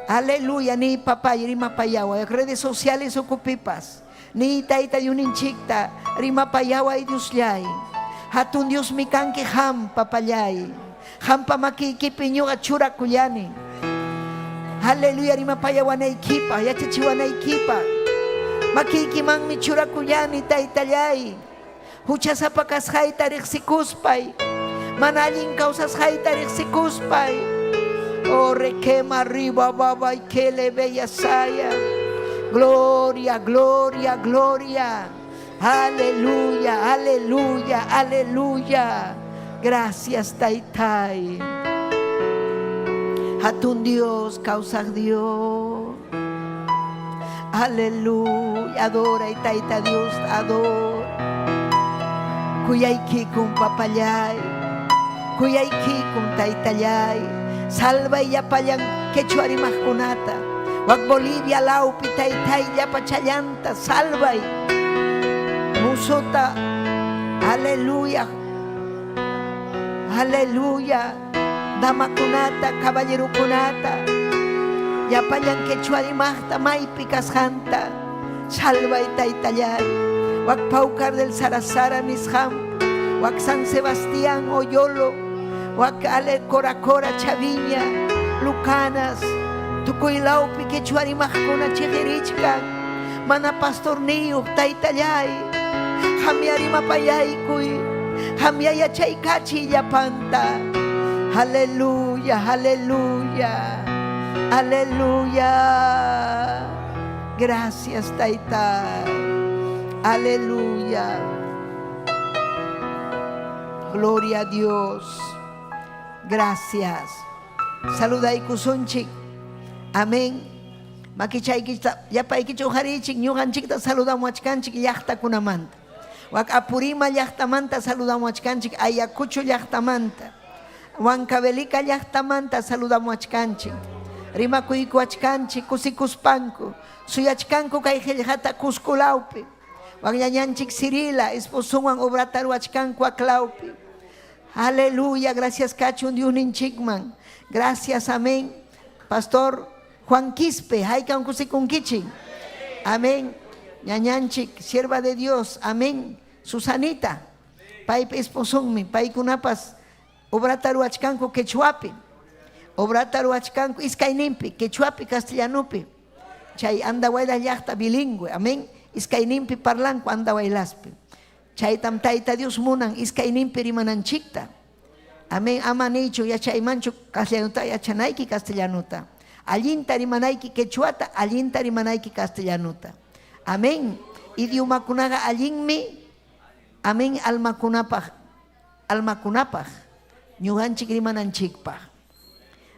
F: Aleluya, ni papay rimapayaway. Redes sociales ukupipas. Ni tayta Diosninchikta rimapayaway Diosllay. Hatun Diosmi kanki qam papallay. Qampa makiykipi ñuqa churakullani. Aleluya rimapayawanaykipaq, yachachiwanaykipaq. Makiykimanmi churakullani taytallay. Huchasapa kasqayta riqsikuspay, mana allin kawsasqayta riqsikuspay. Oh, requema arriba, baba, y que le bella saya. Gloria, gloria, gloria. Aleluya, aleluya, aleluya. Gracias, Taytay. Hatun Dios, kawsaq Dios. Aleluya, adora y Tayta Dios, adora. Kuyaykikun papallay, kuyaykikun taytallay, salvay llapallan quechua rimaqkunata, wak Bolivia lawpi taytay llapa challanta salvay. Musota, aleluya, aleluya, damakunata, caballerokunata, llapallan quechua rimaqta maypi kasqanta, salvay taytallay. Wak Paucar del Sarasara nisqam, wak San Sebastián Oyolo, wak Ale Coracora Chaviña, Lucanas, tukuy lawpi quechua rimaqkuna chiqirichkan, mana pastorniyuq taytallay, qamya rimapayaykuy, qamya yachaykachiy llapanta. Aleluya, aleluya, aleluya. Gracias, Tayta. Aleluya. Gloria a Dios. Gracias. Saludaykusunchik. Amén. Makichaykichta llapaykichik uqarichik ñuqanchikta saludamuachkanchik llaqtakunamanta. Wak Apurima llaqtamanta saludamuachkanchik Ayacucho llaqtamanta. Huancavelica llaqtamanta saludamuachkanchik. Rimakuykuachkanchik kusikuspanku. Suyachkanku kay qillqata Cusco lawpi. Wak ñañanchik Cirila esposunwan obrata ruwachkanku Aklawpi. Aleluya, gracias kachun Diosninchikman. Gracias, amén. Pastor Juan Quispe, haykam kusikunkichik. Amén. Ñañanchik, sierva de Dios, amén. Susanita, paypa esposunmi, paykunapas obrata ruwachkanku quechuapi. Obrata ruwachkanku iskayninpi, quechuapi, castellanupi. Chay Andahuaylas llaqta bilingüe, amén. Iskayninpi parlanku Andahuaylaspi. Chaytam Tayta Dios munan iskayninpi rimananchikta. Amén. Ama niychu yachaymanchu castellanuta yachanayki castellanuta. Allinta rimanayki quechuata, allinta rimanayki castellanuta. Amén. Idiomakunaqa allinmi. Amén. Almakunapaq, almakunapaq, ñuqanchik rimananchikpaq.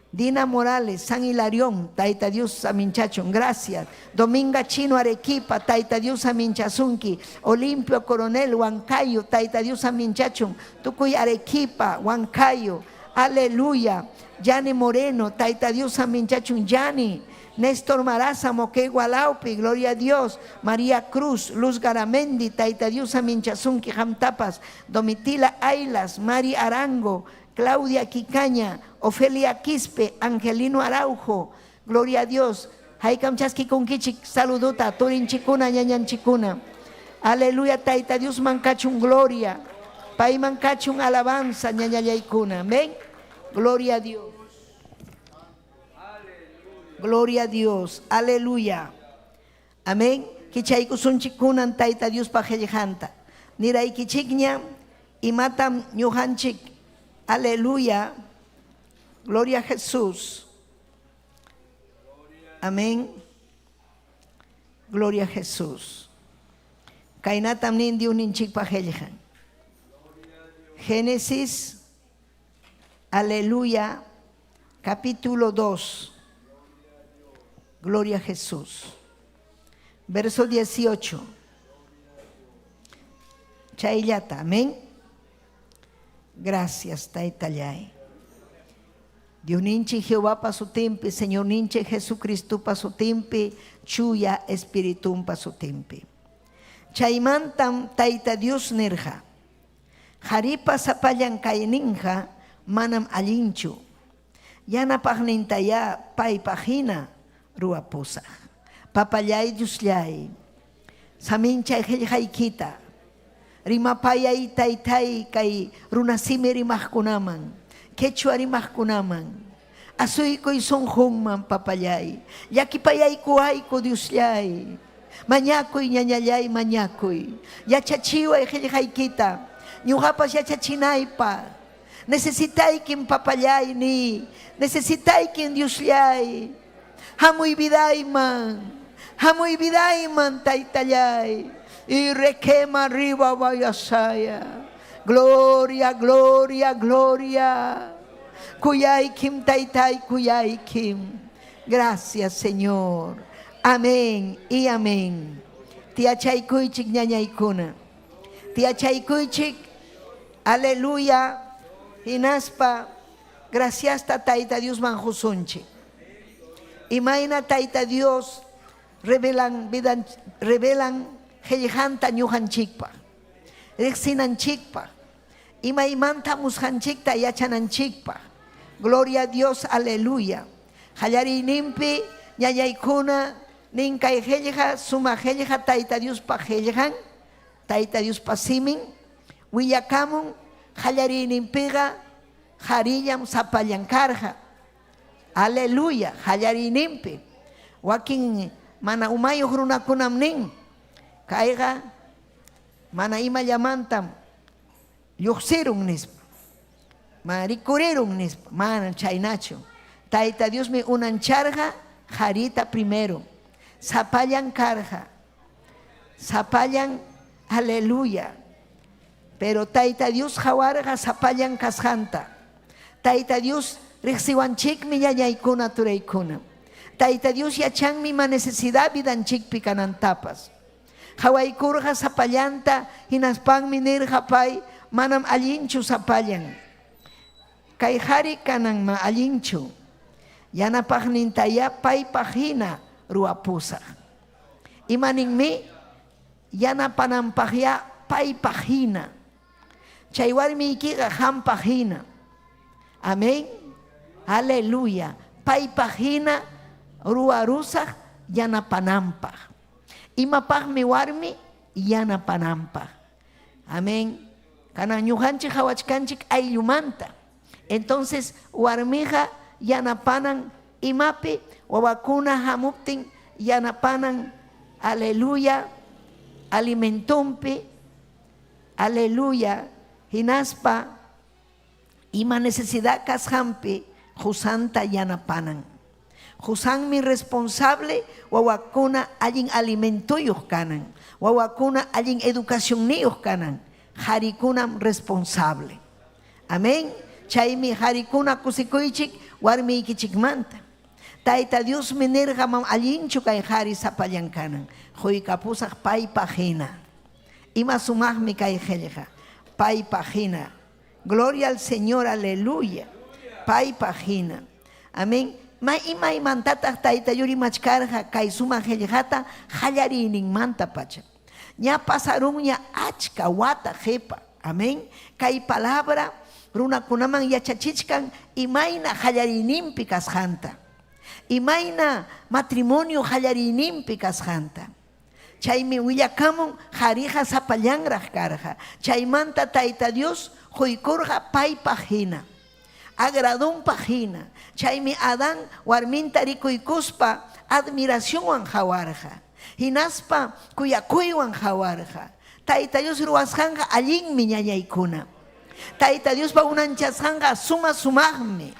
F: Dina Morales, San Hilarión, Tayta Dios aminchachun, gracias. Dominga Chino Arequipa, Tayta Dios aminchasunki. Olimpio Coronel, Huancayo, Tayta Dios aminchachun. Tukuy Arequipa, Huancayo, aleluya. Yani Moreno, Tayta Dios aminchachun, Yani. Néstor Maraza, Moquegua Laupi, gloria a Dios. María Cruz, Luz Garamendi, Tayta Dios aminchasunki, Jamtapas. Domitila Ailas, Mari Arango, Claudia Quicaña, Ofelia Quispe, Angelino Araujo, gloria a Dios. Haykam chaskikunkichik, saluduta, turinchikuna, ñañanchikuna. Aleluya, Tayta Diosman kachun gloria. Payman kachun alabanza, ñañallaykuna. Amén. Gloria a Dios. Gloria a Dios. Aleluya. Amén. Kichaykusunchik kunan Tayta Diospa qillqanta. Niraykichikña imatam ñuqanchik. Aleluya. Gloria a Jesús. Amén. Gloria a Jesús. Kaynatam nin Diosninchikpa qillqan. Génesis, aleluya, capítulo 2. Gloria a Jesús. Verso 18. Chayllata, amén. Gracias, Taytallay. Diosninchik Jehovapa sutinpi, Señorninchik Jesucristopa sutinpi, Chuya Espiritunpa sutinpi. Chaymantam Tayta Dios nirqa, Qaripa sapallan kayninqa manam allinchu. Yanapaqnintayá paypaq hina ruwapusaq. Papallay Diosllay, saminchay qellqaykita, rimapayay taytay kay runasimi rimaqkunaman, quechua rimaqkunaman, asuykuy sunqunman papallay, llakipayaykuwayku Diosllay, mañakuy ñañallay mañakuy, yachachiway qellqaykita, ñuqapas yachachinaypaq. Necesitaykim papallay niy, necesitaykim Diosllay. Hamuy vidayman, hamuy vidayman taytallay. Y requema arriba vayasaya. Gloria, gloria, gloria. Kuyaykim taytay, kuyaykim. Gracias, Señor. Amén y amén. Tiyachaykuychik ñañaykuna. Tiyachaykuychik. Aleluya. Hinaspa graciasta Tayta Diosman qusunchik. Imayna Tayta Dios revelan vidan revelan qellqanta ñuqanchikpaq, riqsinanchikpaq, imaymanta hamusqanchikta yachananchikpaq. Gloria a Dios, aleluya. Qallariyninpi ñañaykuna nin kay qellqa sumaq qellqa Tayta Diospa qellqan, Tayta Diospa simin willakamun qallariyninpiqa qarillam sapallan karqa. Aleluya, qallariyninpi. Wakin mana umayuq runakunam nin, kayqa mana imallamantam lluqsirun nispa. Mana rikurirun nispa. Manam chaynachu. Tayta Diosmi unancharqa qarita primero. Sapallan karqa. Sapallan, aleluya. Pero Tayta Dios qawarqa sapallan kasqanta. Tayta Dios riqsiwanchikmi ñañaykuna turaykuna. Tayta Dios yachanmi ima necesidad vidanchikpi kanantapas. Qawaykurqa sapallanta hinaspanmi nirqa pay manam allinchu sapallan. Kay qari kananma allinchu. Yanapaqnintayá paypaq hina ruwapusaq. Ima ninmi? Yanapananpaqyá paypaq hina. Chay warmiykiqa qampaq hina. Amén. Aleluya. Paypaq hina ruwarusaq yanapananpaq. Imapaqmi warmi yanapananpaq. Amén. Kanan ñuqanchik qawachkanchik ayllumanta. Entonces warmiqa yanapanan imapi wawakuna hamuptin yanapanan aleluya alimentonpi aleluya hinaspa ima necesidad kasqanpi qusanta yanapanan. Qusanmi responsable wawakuna allin alimentoyuq kanan, wawakuna allin educacionniyuq kanan, qarikunam responsable. Amén. Chaymi qarikuna kusikuychik warmiykichikmanta. Tayta Diosmi nirqa mam allinchu kay qari sapallan kanan, quykapusaq paypaq hina. Ima sumaqmi kay qellqa, paypaq hina. Gloria al Señor, aleluya. Paypaq hina. Amén. Ma imaymantataq Tayta Dios rimachkarqa kay sumaq qellqata qallariyninmanta pacha. Ña pasarunña achka wata qepa. Amén. Kay palabra runakunaman yachachichkan imayna qallariyninpi kasqanta. Imayna matrimonio qallariyninpi kasqanta. Chaymi willakamun qariqa sapallanraq karqa. Chaymanta Tayta Dios quykurqa paypaq hina, agradonpaq hina. Chaymi Adán warminta rikuykuspa admiracionwan qawarqa. Hinaspa kuyakuywan qawarqa. Tayta Dios ruwasqanqa allinmi ñañaykuna. Tayta Diospa unanchasqanqa suma-sumaqmi,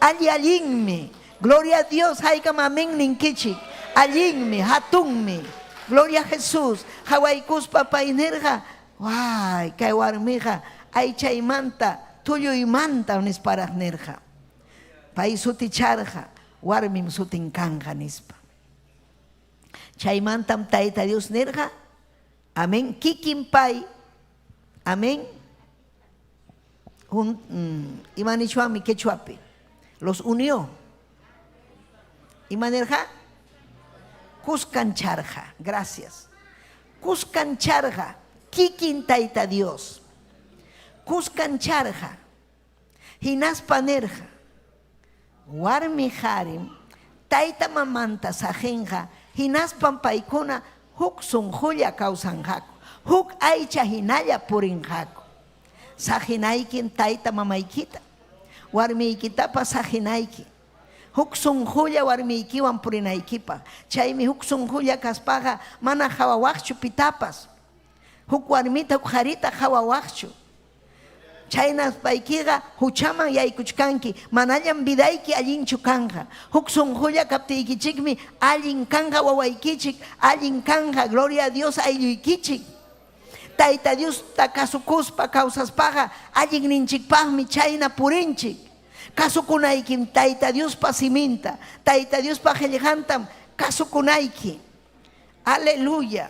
F: alli-allinmi. Gloria a Dios, haykam amén ninkichik. Allinmi, hatunmi. Gloria a Jesús. Qawaykuspa pay nirqa, Way, kay warmiqa aychaymanta, tulluymanta nisparaq nirqa. Pay suticharqa, warmim sutin kanqa nispa. Chaymantam Tayta Dios nirqa, Amén, kikin pay Amén. Ima nichwanmi quechuapi. Los unió. Imanirqa? Kuskancharqa. Gracias. Kuskancharqa kikin Tayta Dios. Kuskancharqa. Hinaspa nirqa, warmi qarim tayta mamanta saqinqa hinaspam paykuna huk sunqulla kawsanqaku, huk aycha hinalla purinqaku. Saqinaykim tayta mamaykita, warmiykitapas saqinayki, huk sunqulla warmiykiwan purinaykipaq. Chaymi huk sunqulla kaspaqa mana qawawaqchu pitapas, huk warmita huk qarita qawawaqchu. Chaynaspaykiqa huchaman yaykuchkanki, manallam vidayki allinchu kanqa. Huk sunqulla kaptiykichikmi allin kanqa wawaykichik, allin kanqa, gloria a Dios, aylluykichik. Tayta Diosta kasukuspa kawsaspaqa allinninchikpaqmi chayna purinchik. Kasukunaykim Tayta Diospa siminta, Tayta Diospa qellqantam kasukunayki. Aleluya!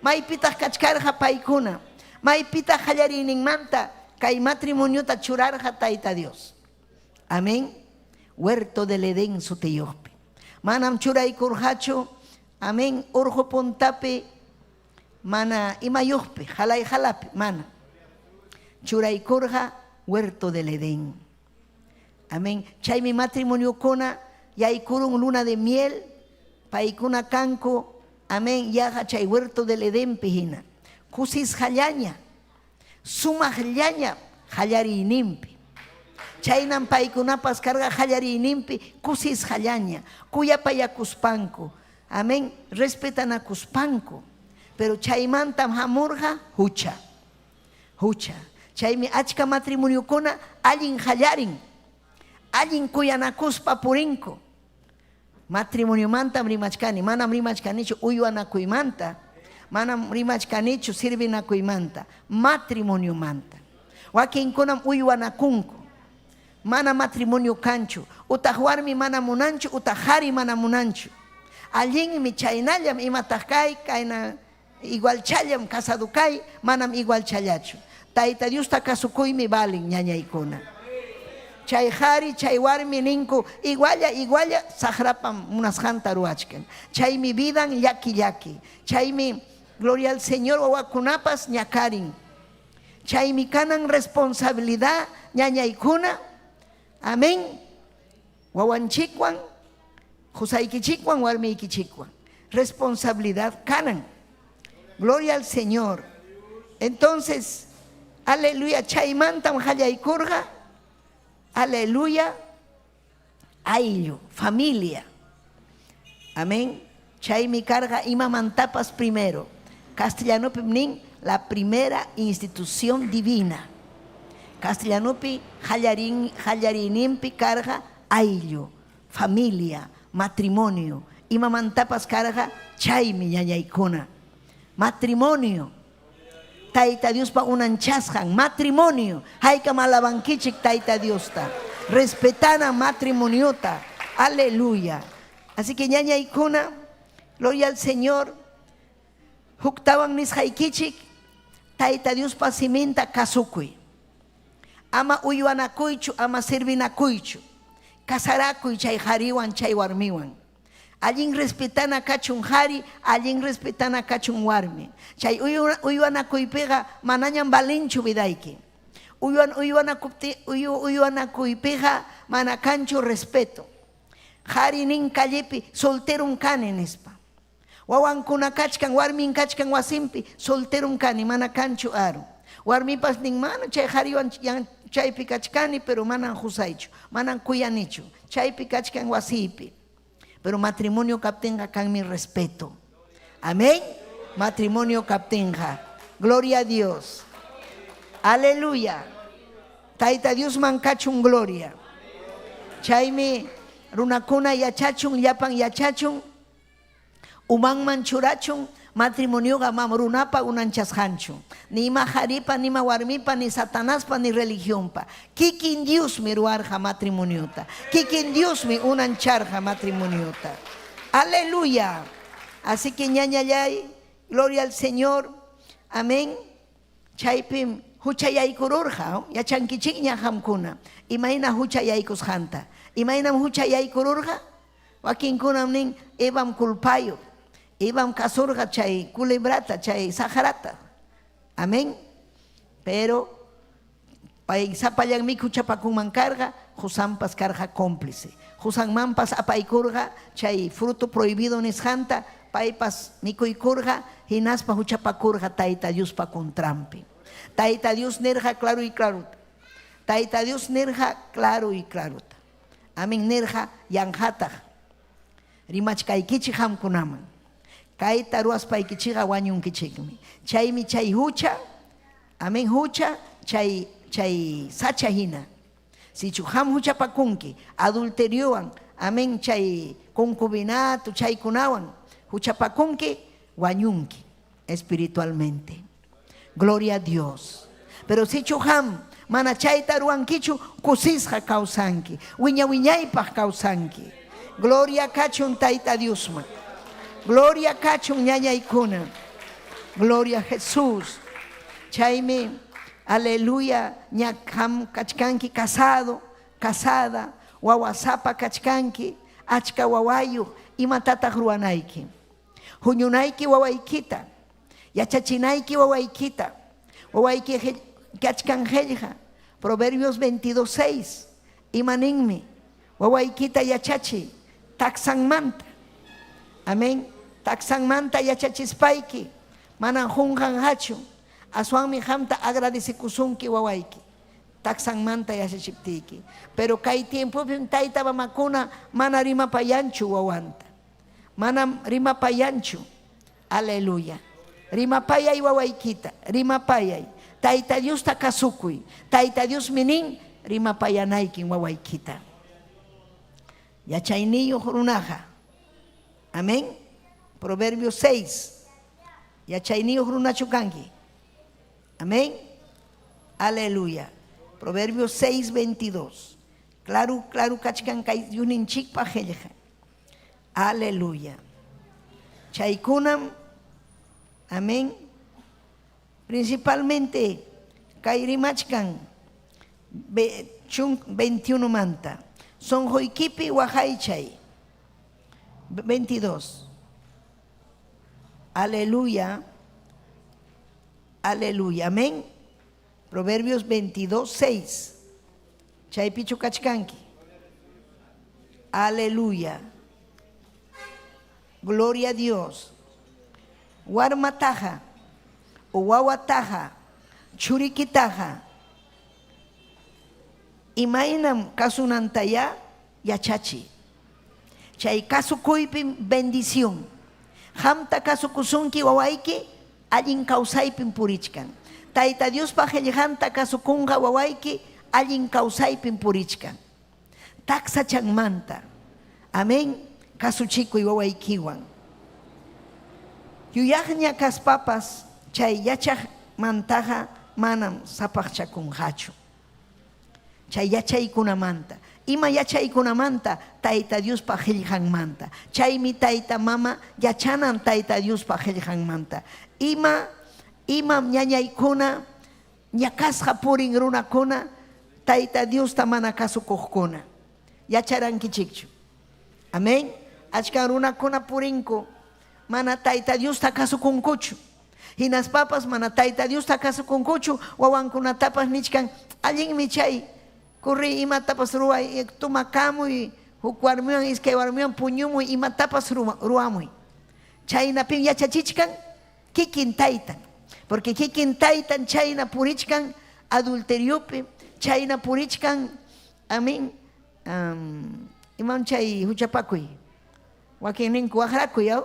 F: Maypitaq kachkarqa paykuna? Maypitaq qallariyninmanta kay matrimoniota churarqa Tayta Dios? Amén. Huerto del Edén sutiyuqpi. Manam churaykurqachu, amén, urqu puntapi mana imayuqpi, halay halapi, mana. Churaykurqa huerto del Edén. Amén. Chaymi matrimoniokuna yaykurun luna de miel, paykuna kanku, amén, yaqa chay huerto del Edenpi hina. Kusisqallaña, sumaqllaña qallariyninpi. Chaynam paykunapas karqa qallariyninpi kusisqallaña, kuyapayakuspanku, amén, respetanakuspanku. Pero chaymantam hamurqa hucha. Hucha. Chaymi achka matrimoniokuna allin qallarin, allin kuyanakuspa purinku. Matrimoniomantam rimachkani, manam rimachkanichu uywanakuymanta, manam rimachkanichu sirvinakuymanta, matrimoniomanta. Wakinkunam uywanakunku, mana matrimonio kanchu, utaq warmi mana munanchu, utaq qari mana munanchu. Allinmi, chaynallam imataq kay, kayna Igualchallam casado kay, manam igualchallachu. Tayta Diosta kasukuymi valen, ñañaykuna. Chay qari, chay warmi ninku, igualla, igualla saqrapam munasqanta ruwachkan. Chaymi vidan llaki llaki. Chaymi, gloria al Señor, wawakunapas ñakarin. Chaymi kanan responsabilidad, ñañaykuna. Amén. Wawanchikwan, qusaykichikwan, warmiykichikwan. Responsabilidad kanan. Gloria al Señor. Entonces, aleluya, chaymantam qallaykurqa, aleluya, ayllu, familia. Amén. Chaymi karqa imamantapas primero. Castellanopim nin la primera institución divina. Castellanopi qallarin qallariyninpi karqa ayllu, familia, matrimonio. Imamantapas karqa chaymi ñañaykuna. Matrimonio. Tayta Diospa unanchasqan matrimonio. Haykam alabankichik Tayta Diosta. Respetana matrimoniota. Aleluya. Así que ñañaykuna, gloria al Señor, huktawan nisqaykichik, Tayta Diospa siminta kasukuy. Ama uywanakuychu, ama servinakuychu. Casarakuy chay qariwan, chay warmiwan. Allin respetana kachun qari, allin respetana kachun warmi. Chay uywanakuypiqa manañam valenchu vidayki. Uywan uywanakupti uywanakuypiqa mana kanchu respeto. Qari nin callepi solteron kani nispa. Wawankuna kachkan, warmin kachkan wasinpi, solteron kani, mana kanchu aru. Warmipas nin, mana chay qariwan chaypi kachkani, pero manan qusaychu, manan kuyanichu, chaypi kachkan wasiypi. Pero matrimonio kaptinqa kanmi respeto. Amén. Matrimonio kaptinqa. Gloria a Dios. Aleluya. Tayta Diosman kachun gloria. Chaymi runakuna yachachun, llapan yachachun, umanman churachun, matrimonioqa mam runapa unanchasqanchu. Ni ima qaripa, ni ima warmipa, ni Satanaspa, ni religionpa. Kikin Diosmi ruwarqa matrimoniota. Kikin Diosmi unancharqa matrimoniota. Aleluya. Así que ñañallay, gloria al Señor. Amén. Chaypim. Huchayaykururqa, yachankichikña qamkuna imayna huchayaykusqanta. Imaynam huchayaykururqa? Wakinkunam nin Evam culpayuq, Evam kasurqa chay culebrata, chay saqrata. Amén. Pero pay sapallanmi huchapakunman karqa, qusanpas karqa cómplice. Qusanmanpas apaykurqa chay fruto prohibido nisqanta, paypas mikuykurqa, hinaspa huchapakurqa Tayta Diospa contranpi. Tayta Dios nirqa claro y clarota. Tayta Dios nirqa claro y clarota. Amén nirqa yanqataq rimachkaykichik qamkunaman. Kayta ruwaspaykichikqa wañunkichikmi. Chaymi chay hucha, amén hucha, chay chay sacha hina. Sichu qam huchapakunki adulteriowan, amén chay concubinato chaykunawan huchapakunki, wañunki espiritualmente. Gloria a Dios. Pero sichu qam mana chayta ruwankichu, kusisqa kawsanki, wiña wiñaypaq kawsanki. Gloria kachun Tayta Diosman. Gloria kachun ñañaykuna. Gloria a Jesús. Chaymi, aleluya, ña qam kachkanki casado, casada, wawasapa kachkanki, achka wawayuq, imatataq ruwanayki? Huñunayki wawaykita, yachachinayki wawaykita, wawayki kachkan qillqa, Proverbios 22:6, ima ninmi? Wawaykita yachachiy taksanmanta. Amén. Taksanmanta yachachispayki manam qunqanqachu, aswanmi qamta agradecekusunki wawayki taksanmanta yachachiptiyki. Pero kay tiempopim tayta mamakuna mana rimapayanchu wawanta. Manam rimapayanchu. Aleluya. Rimapayay wawaykita, rimapayay. Tayta Diosta kasukuy. Tayta Diosmi nin rimapayanaykin wawaykita. Yachayniyuq runaqa. Amén. Proverbios 6. Yachayniyuq runachu kanki. Amén. Aleluya. Proverbios 6, 22. Claro, claro kachkan kay Diosninchikpa qillqa. Aleluya. Chaykunam, amén. Principalmente kay rimachkan 21 manta. Sonqoykipi waqaychay. 22. Aleluya. Aleluya. Amén. Proverbios 22, 6. Chaypichu kachkanki. Aleluya. Gloria a Dios. Warmataqa o wawataqa churikitaqa imaynam kasunantayá yachachiy. Chay kasukuypim bendición. Qamta kasukusunki wawayki allin kawsaypim purichkan. Tayta Diospa qellqanta kasukunqa wawayki allin kawsaypim purichkan. Taksachanmanta. Amén. Kasuchikuy wawaykiwan. Yuyaqña kaspapas chay yachaqmantaqa manam sapaqchakunqachu. Chay yachaykunamanta. Ima yachaykunamanta? Tayta Diospa qellqanmanta. Chaymi tayta mama yachanan Tayta Diospa qellqanmanta. Ima imam ñañaykuna ñakasqa purin runakuna Tayta Diosta mana kasukuqkuna. Yacharankichikchu. Amén. Achkan runakuna purinku mana Tayta Diosta kasukunkuchu. Hinaspapas mana Tayta Diosta kasukunkuchu, wawankunatapas nichkan allinmi chay corri imatapas ruway, tumakamuy, huk warmiwan iskay warmiwan puñumuy, imatapas ruwamuy. Chaynapim yachachichkan kikin taytan. Porque kikin taytan chayna purichkan adulteriopi, chayna purichkan, amén, imam chay huchapakuy. Wakin ninku waqrakuy, aw?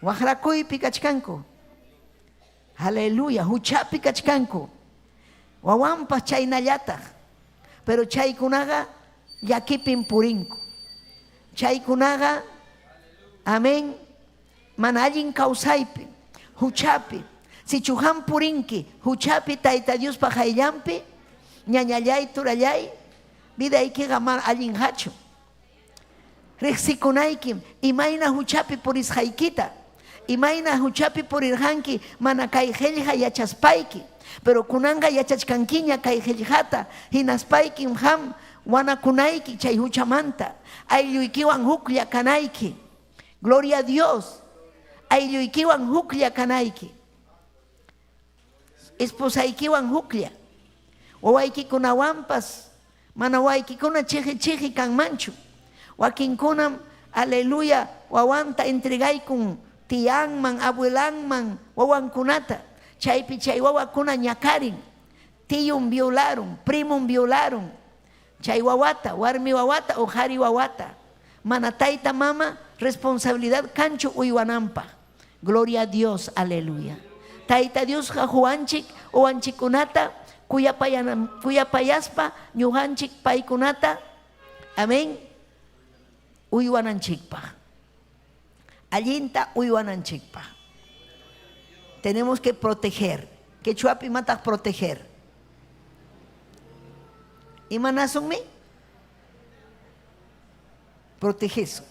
F: Waqrakuypi kachkanku. Aleluya, huchapi kachkanku. Wawanpas chaynallataq. Pero chaykunaqa llakipim purinku. Chaykunaqa, amén, mana allin kawsaypi, huchapi. Sichu qam purinki huchapi Tayta Diospa qayllanpi, ñañallay, turallay, vidaykiqa mana allinqachu. Riqsikunaykim imayna huchapi purisqaykita, imayna huchapi purirqanki mana kay qellqa yachaspayki. Pero kunanqa yachachkankiña kay qillqata, hinaspaykim qam wanakunayki chay huchamanta, aylluykiwan huklla kanayki. Gloria a Dios. Aylluykiwan huklla kanayki. Esposaykiwan huklla. Wawaykikunawanpas mana wawaykikuna chiqi chiqi kanmanchu. Wakinkunam, aleluya, wawanta entregaykun tiyanman, abuelanman, wawankunata. Chaypi chay wawakuna ñakarin. Tiyun violarun, primun violarun. Chay wawata, warmi wawata o qari wawata. Mana tayta mama responsabilidad kanchu uywananpaq. Gloria a Dios, aleluya. Tayta Diosqa huwanchik uwanchikkunata kuyapayaspa ñuqanchik paykunata, amén, uywananchikpaq. Allinta uywananchikpaq. Tenemos que proteger. Quechuapi imataq proteger? Imanasunmi? Protegesun.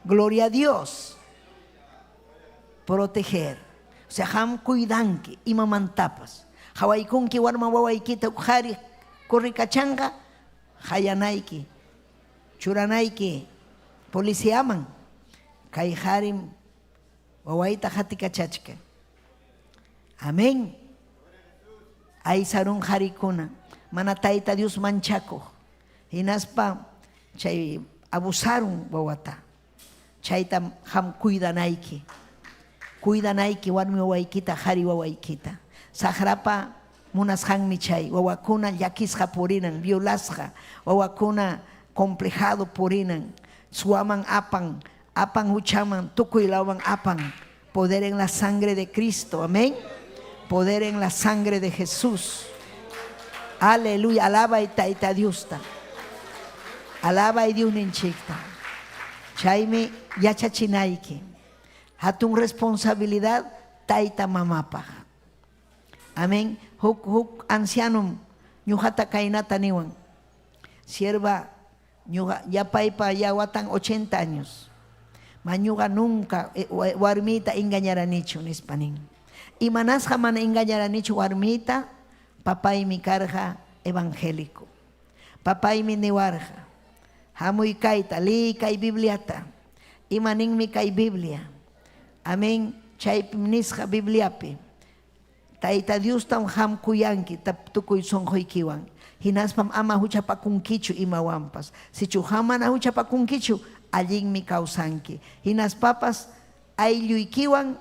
F: Gloria a Dios. Proteger. O sea, qam cuidanki imamantapas. Qawaykunki warma wawaykita huk qhari corrikachanqa, qayanayki, churanayki policiaman. Kay qharim wawayta qatikachachkan. Amén. Aysarun qharikuna, mana Tayta Dios manchakuq. Hinaspa chay abusarun wawata. Chaytam qam cuidanayki. Cuidanayki warmi wawaykita, qhari wawaykita. Saqrapa munasqanmi chay wawakuna llakisqa purinan, violasqa, wawakuna complejado purinan, suwaman apan, apan huchaman, tukuy lawman apan. Poder en la sangre de Cristo, amén. Poder en la sangre de Jesús. Aleluya, alabay Tayta Diosta. Alabay Diosninchikta. Chaymi yachachinayki. Hatun responsabilidad tayta mamapaq. Amén. Huk huk ancianom ñuqata kaynata niwan. Sierva Ñuqa ya paypa ya watan 80 años. Ma ñuqa nunca warmiyta engañaranichu, nispa nin. Imanasqa mana engañaranichu warmiyta? Papaymi karqa evangélico. Papaymi niwarqa, Hamuy kayta, liiy kay Bibliata. Ima ninmi kay Biblia? Amén. Chaypim nisqa Bibliapi. Tayta Diostam qam kuyanki tukuy sonqoykiwan, hinaspam ama huchapakunkichu imawanpas. Sichu qam mana huchapakunkichu, allinmi kawsanki. Hinaspapas aylluykiwan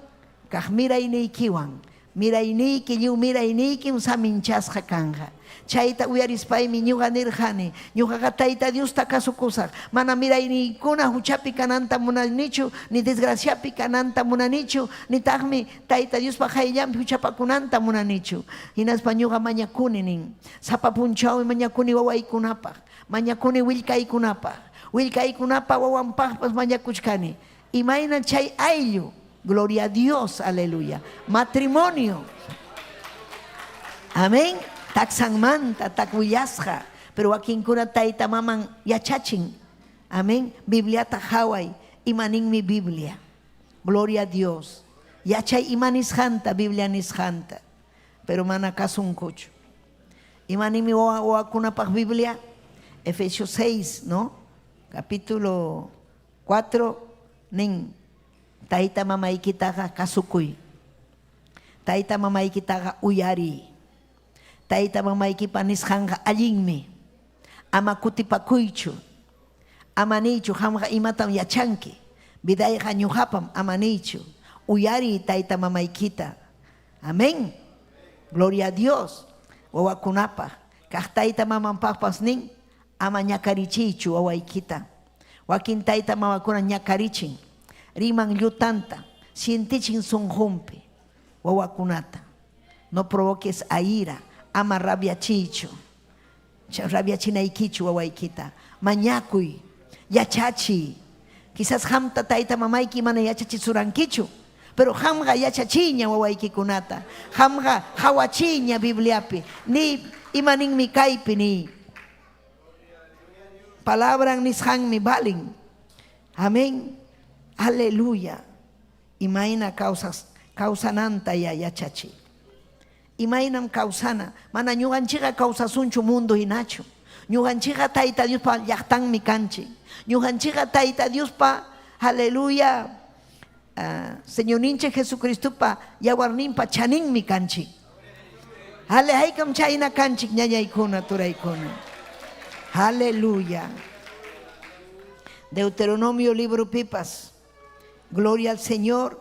F: kaq mirayniykiwan, mirayniyki lliw mirayniykim saminchasqa kanqa. Chayta uyarispaymi ñuqa nirqani, Ñuqaqa Tayta Diosta kasukusaq, mana mirayniykuna huchapi kananta munanichu, ni desgraciapi kananta munanichu, nitaqmi Tayta Diospa qayllanpi huchapakunanta munanichu. Hinaspa ñuqa mañakuni, nin, sapa punchawmi mañakuni wawaykunapaq, mañakuni willkaykunapaq, willkaykunapa wawanpaqpas mañakuchkani. Imayna chay ayllu, gloria a Dios, aleluya, matrimonio. Amén. Taksanmanta, takwillasqa, pero wakinkuna tayta maman yachachin. Amén. Bibliata qaway, ima ninmi Biblia. Gloria a Dios. Yachay ima nisqanta, Biblia nisqanta. Pero mana kasunkuchu. Ima ninmi wawakunapaq Biblia? Efesios 6, ¿no? Capítulo 4 nin, Tayta mamaykitaqa kasukuy. Tayta mamaykitaqa uyariy. Tayta mamaykipa nisqanqa allinmi. Ama kutipakuychu. Ama niychu qamqa imatam yachanki. Vidayqa ñuqapam, ama niychu. Uyariy tayta mamaykita. Amén. Gloria a Dios. Wawakunapaq, kaq tayta mamanpaqpas nin, Ama ñakarichiychu wawaykita. Wakin tayta mamakuna ñakarichin, riman llutanta, sientichin sunqunpi wawakunata. No provoques a ira, ama rabiachiychu, rabiachinaykichu wawaykita. Mañakuy, yachachiy. Quizás qamta tayta mamayki mana yachachisurankichu, pero qamqa yachachiyña wawaykikunata. Qamqa qawachiyña Bibliapi. Niy, ima ninmi kaypi niy. Palabran nisqanmi valen. Amén. Aleluya. Imayna kawsananta ya yachachiy. Imaynam kawsana, mana ñuqanchikqa kawsasunchu mundo hinachu. Ñuqanchikqa Tayta Diospa llaqtanmi kanchik. Ñuqanchikqa Tayta Diospa, aleluya, Señorninchik Jesucristopa yawarninpa chaninmi kanchik. Ale haykam chayna kanchik ñañaykuna, turaykuna. Aleluya. Deuteronomio libropipas, gloria al Señor,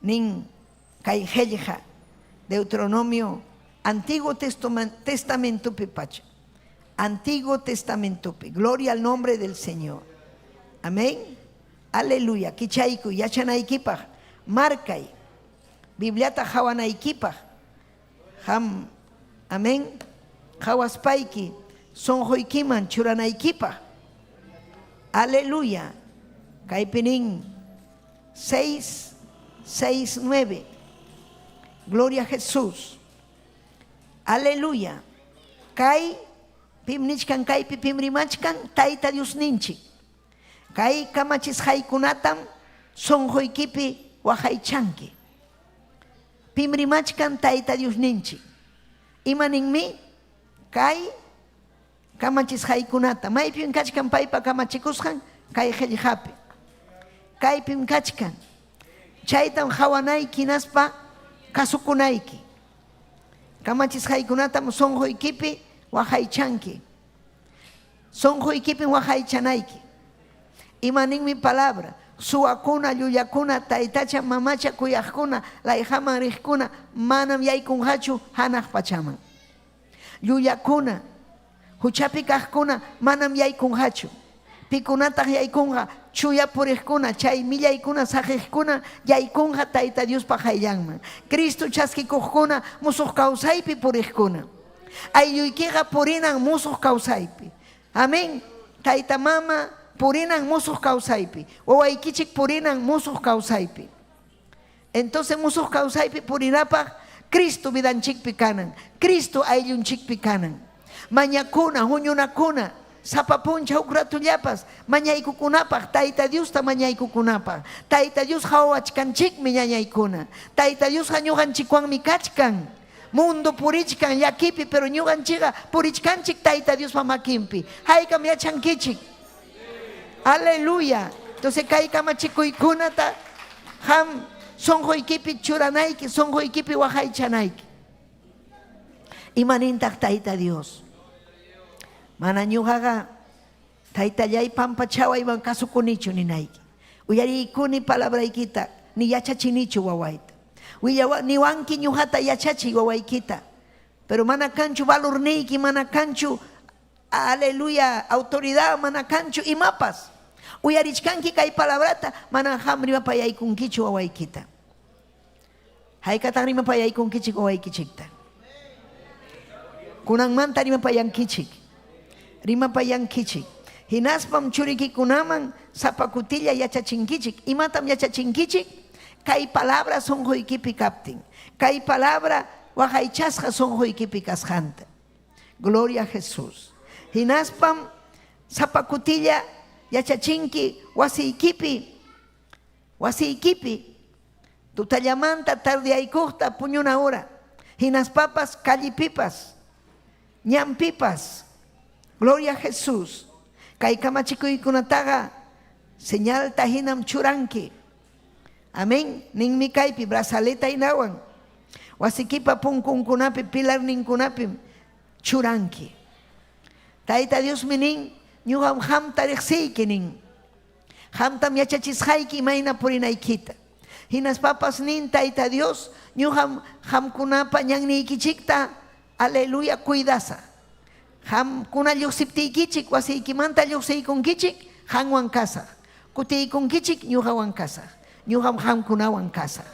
F: nin kay qellqa Deuteronomio Antiguo Testamentopi pacha. Antiguo Testamentopi. Gloria al nombre del Señor. Amén. Aleluya. Kichaykuy yachanaykipaq markay. Bibliata qawanaykipaq. Qam, amén, qawaspayki sunquykiman churanaykipaq. Aleluya. Kaypi nin 6, 6, 9. Gloria a Jesús. Aleluya. Kay pim nichkan kaypi pim rimachkan Tayta Diosninchik. Kay kamachisqaykunatam sunquykipi waqaychanki. Pim rimachkan Tayta Diosninchik. Ima ninmi? Kay kamachisqaykunata. Maypim kachkan paypa kamachikusqan? Kay qellqapi. Kaypim kachkan. Chaytam qawanayki hinaspa kasukunayki. Kamachisqaykunatam sunquykipi waqaychanki. Sunquykipim waqaychanayki. Ima ninmi palabra? Suwakuna, llullakuna, taytacha, mamacha kuyaqkuna, layqaman riqkuna manam yaykunqachu hanaq pachaman. Llullakuna, huchapi kaqkuna manam yaykunqachu. Pikunataq yaykunqa? Chuya puriqkuna, chay millaykuna saqiqkuna yaykunqa Tayta Diospa qayllanman. Cristo chaskikuqkuna, musuq kawsaypi puriqkuna. Aylluykiqa purinan musuq kawsaypi. Amén. Tayta mama purinan musuq kawsaypi. Wawaykichik purinan musuq kawsaypi. Entonces musuq kawsaypi purinapaq Cristo vidanchikpi kanan. Cristo ayllunchikpi kanan. Mañakuna, huñunakuna, sapa punchaw huk ratullapas mañaykukunapaq, Tayta Diosta mañaykukunapaq. Tayta Dios qawawachkanchikmi ñañaykuna. Tayta Diosqa ñuqanchikwanmi kachkan. Mundo purichkan llakipi, pero ñuqanchikqa purichkanchik Tayta Diospa makinpi. Haykam yachankichik. Aleluya. Entonces kay kamachikuykunata qam sunquykipi churanayki, sunquykipi waqaychanayki. Ima nintaq Tayta Dios? Mana ñuqaqa Taytallay pampachawayman kasukunichu ninayki. Uyariykuni palabraykita ni yachachinichu wawayta. Willawa niwanki ñuqata yachachiy wawaykita. Pero mana kanchu valorniyki, mana kanchu aleluya autoridad, mana kanchu imapas. Uyarichkanki kay palabrata, mana qam rimapayaykunkichu wawaykita. Haykataq rimapayaykunkichik wawaykichikta? Kunanmanta rimapayankichik. Rimapayankichik. Hinaspam churikikunaman sapa kutilla yachachinkichik. Imatam yachachinkichik? Kay palabra sunquykipi kaptin. Kay palabra waqaychasqa sunquykipi kasqanta. Gloria a Jesús. Hinaspam sapa kutilla yachachinki wasiykipi, wasiykipi tutallamanta tardeaykuqta puñuna hora, hinaspapas callepipas, ñanpipas. Gloria a Jesús. Kay kamachikuykunataqa señalta hinam churanki. Amén. Ninmi kaypi brazaleta hinawan. Wasikipa punkunkunapi, pilarninkunapim churanki. Tayta Diosmi nin, ñuqam qamta riqsiyki nin. Qamtam yachachisqayki imayna purinaykita. Hinaspapas nin Tayta Dios, ñuqam qamkunapa ñanniykichikta, aleluya, cuidasaq. Qamkuna lluqsiptiykichik, wasiykimanta lluqsiykunkichik, qanwan kasaq. Kutiykunkichik, ñuqawan kasaq. Ñuqam qamkunawan kasaq.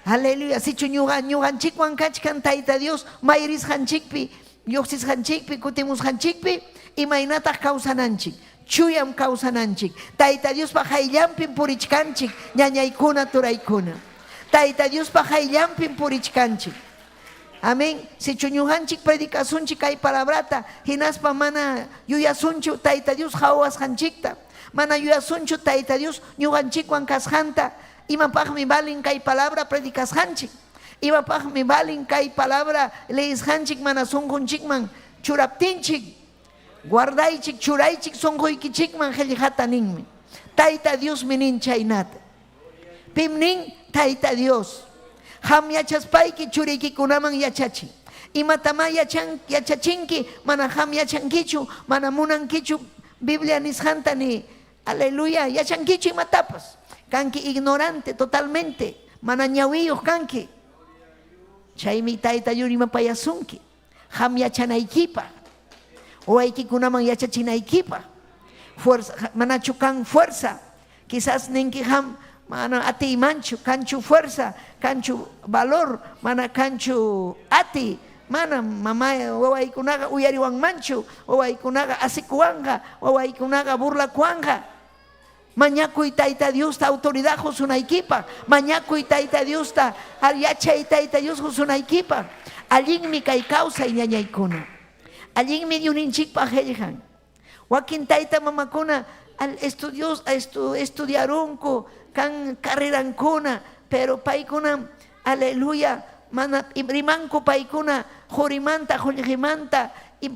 F: Aleluya. Sichu ñuqa ñuqanchikwan kachkan Tayta Dios may risqanchikpi, lluqsisqanchikpi, kutimusqanchikpi, imaynataq kawsananchik? Chuyam kawsananchik. Tayta Diospa qayllanpim purichkanchik, ñañaykuna, turaykuna. Tayta Diospa qayllanpim purichkanchik. Amén. Sichu ñuqanchik predicasunchik kay palabrata, hinaspa mana yuyasunchu Tayta Dios qawasqanchikta, mana yuyasunchu Tayta Dios ñuqanchikwan kasqanta, imapaqmi valen kay palabra predicasqanchik? Imapaqmi valin kay palabra leisqanchik mana sunqunchikman churaptinchik? Guardaychik, churaychik sunquykichikman qillqata ninmi. Tayta Diosmi nin chaynata. Pim nin? Tayta Dios. Qam yachaspayki churiykikunaman yachachiy. Imatamá yachan, yachachinki, mana qam yachankichu, mana munankichu Biblia nisqanta ni aleluya, yachankichu imatapas. Kanki ignorante totalmente, mana ñawiyuq kanki. Chaymi Tayta Dios rimapayasunki. Qam yachanaykipaq, wawaykikunaman yachachinaykipaq. Fuerza, manachu kan fuerza? Quizás ninki qam mana atiymanchu, kanchu fuerza, kanchu valor, mana kanchu atiy, manam mamay wawaykunaqa uyariwanmanchu, wawaykunaqa asikuwanqa, wawaykunaqa burlakuwanqa. Mañakuy Tayta Diosta autoridad qusunaykipaq, mañakuy Tayta Diosta yachay Tayta Dios qusunaykipaq. Allinmi kay kawsay ñañaykuna. Allinmi Diosninchikpaq qillqan. Wakin tayta mamakuna al estudios estu, estudiarunku kan carrerankuna, pero paykuna aleluya mana rimanku paykuna qurimanta, qullqimanta,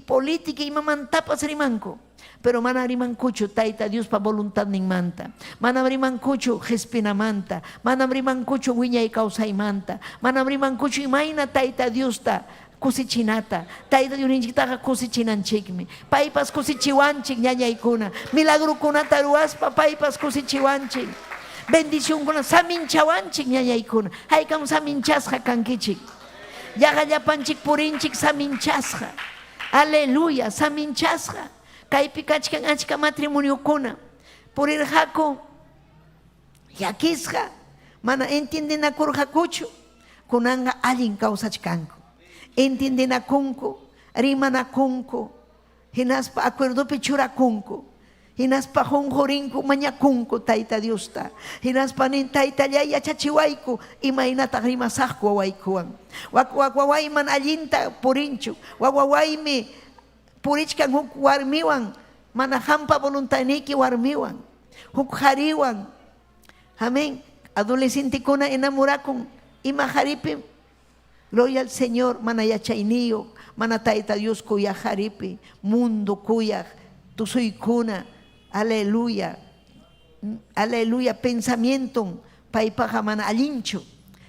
F: política imamantapas rimanku. Pero mana rimankuchu Tayta Diospa voluntadninmanta. Manam rimankuchu qispinamanta. Manam rimankuchu wiñay kawsaymanta. Manam rimankuchu imayna Tayta Diosta kusichinata. Tayta Diosninchiktaqa kusichinanchikmi. Paypas kusichiwanchik ñañaykuna. Milagrokunata ruwaspa paypas kusichiwanchik. Bendicionkuna saminchawanchik ñañaykuna. Haykam saminchasqa kankichik. Yaqa llapanchik purinchik saminchasqa. Aleluya, saminchasqa. Kaypi kachkan achka matrimoniokuna. Purirqaku llakisqa, mana entiendenakurqakuchu. Kunanqa allin kawsachkanku. Entiendenakunku, rimanakunku, hinaspa acuerdopi churakunku. Hinaspa qunqurinku mañakunku Tayta Diosta. Hinaspa nin, Taytallay yachachiwayku imaynataq rimasaqku wawaykuwan. Wak wak wawayman allinta purinchu. Wak wawaymi purichkan huk warmiwan, mana qampa voluntadniyki warmiwan, huk qariwan. Amén. Adolescentekuna enamorakun ima qaripim. Gloria al Señor, mana yachayniyuq, mana Tayta Dios kuyaq qaripi, mundo kuyaq, tusuykuna, aleluya, aleluya, pensamienton paypaqa mana allinchu.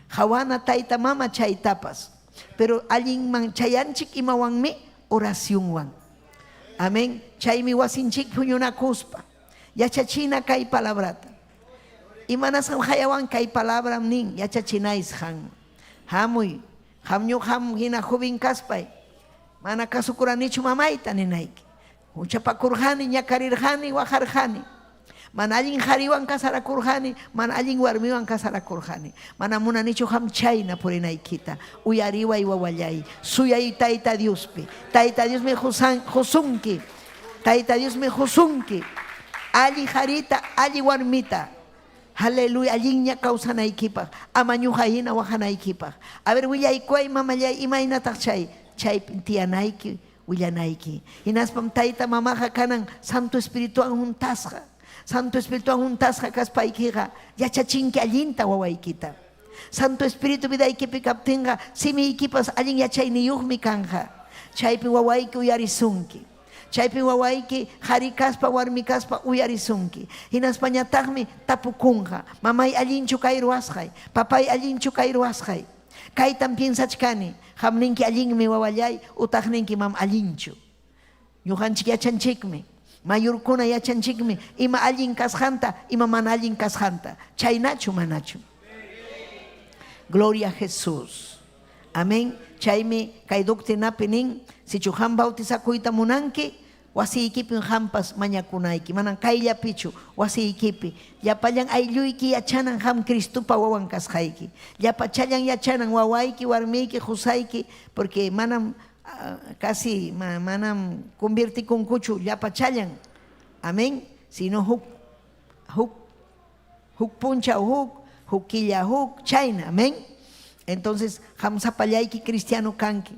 F: Qawana tayta mama chaytapas. Pero allinman chayanchik imawanmi? Oracionwan. Amén. Chaymi wasinchik huñunakuspa yachachina kay palabrata. Imanasqam hayawan kay palabram nin yachachinaysqan. Hamuy, qam ñuqam hina joven kaspay, mana kasukuranichu mamayta ninayki. Huchapakurqani, ñakarirqani, waqarqani. Mana allin qariwan casarakurqani, mana allin warmiwan casarakurqani. Mana munanichu qam chayna purinaykita. Uyariway wawallay, suyay Tayta Diospi. Tayta Diosmi qusunki. Tayta Diosmi qusunki. Alli qarita, alli warmita. Aleluya, allinña kawsanaykipaq, ama ñuqa hina waqanaykipaq. A ver, willaykuway mamallay, imaynataq chay chaypi tiyanayki, willanayki. Hinaspam tayta mamaqa kanan Santo Espirituwan huntasqa. Santo Espirituwan huntasqa kaspaykiqa yachachinki allinta wawaykita. Santo Espíritu vidaykipi kaptinqa simiykipas allin yachayniyuqmi kanqa. Chaypi wawayki uyarisunki. Chaypi wawayki qari kaspa warmi kaspa uyarisunki. Hinaspañataqmi tapukunqa, Mamay allinchu kay ruwasqay? Papay allinchu kay ruwasqay? Kaytam piensachkani, qam ninki allinmi wawallay utaq ninki mam allinchu. Ñuqanchik yachanchikmi, mayorkuna yachanchikmi ima allin kasqanta, ima mana allin kasqanta. Chaynachu manachu? Gloria a Jesús. Amén. Chaymi kay doctrinapi nin, sichu qam bautizakuyta munanki, wasiykipim qampas mañakunayki. Manam kayllapichu, wasiykipi. Llapallan aylluyki yachanan qam Cristopa wawan kasqayki. Llapachallan yachanan wawayki, warmiyki, qusayki, porque manam casi manam conviertikunkuchu llapachallan. Amén. Sino huk huk huk punchaw huk, huk killa huk, chayna. Amén. Entonces, qam sapallayki cristiano kanki.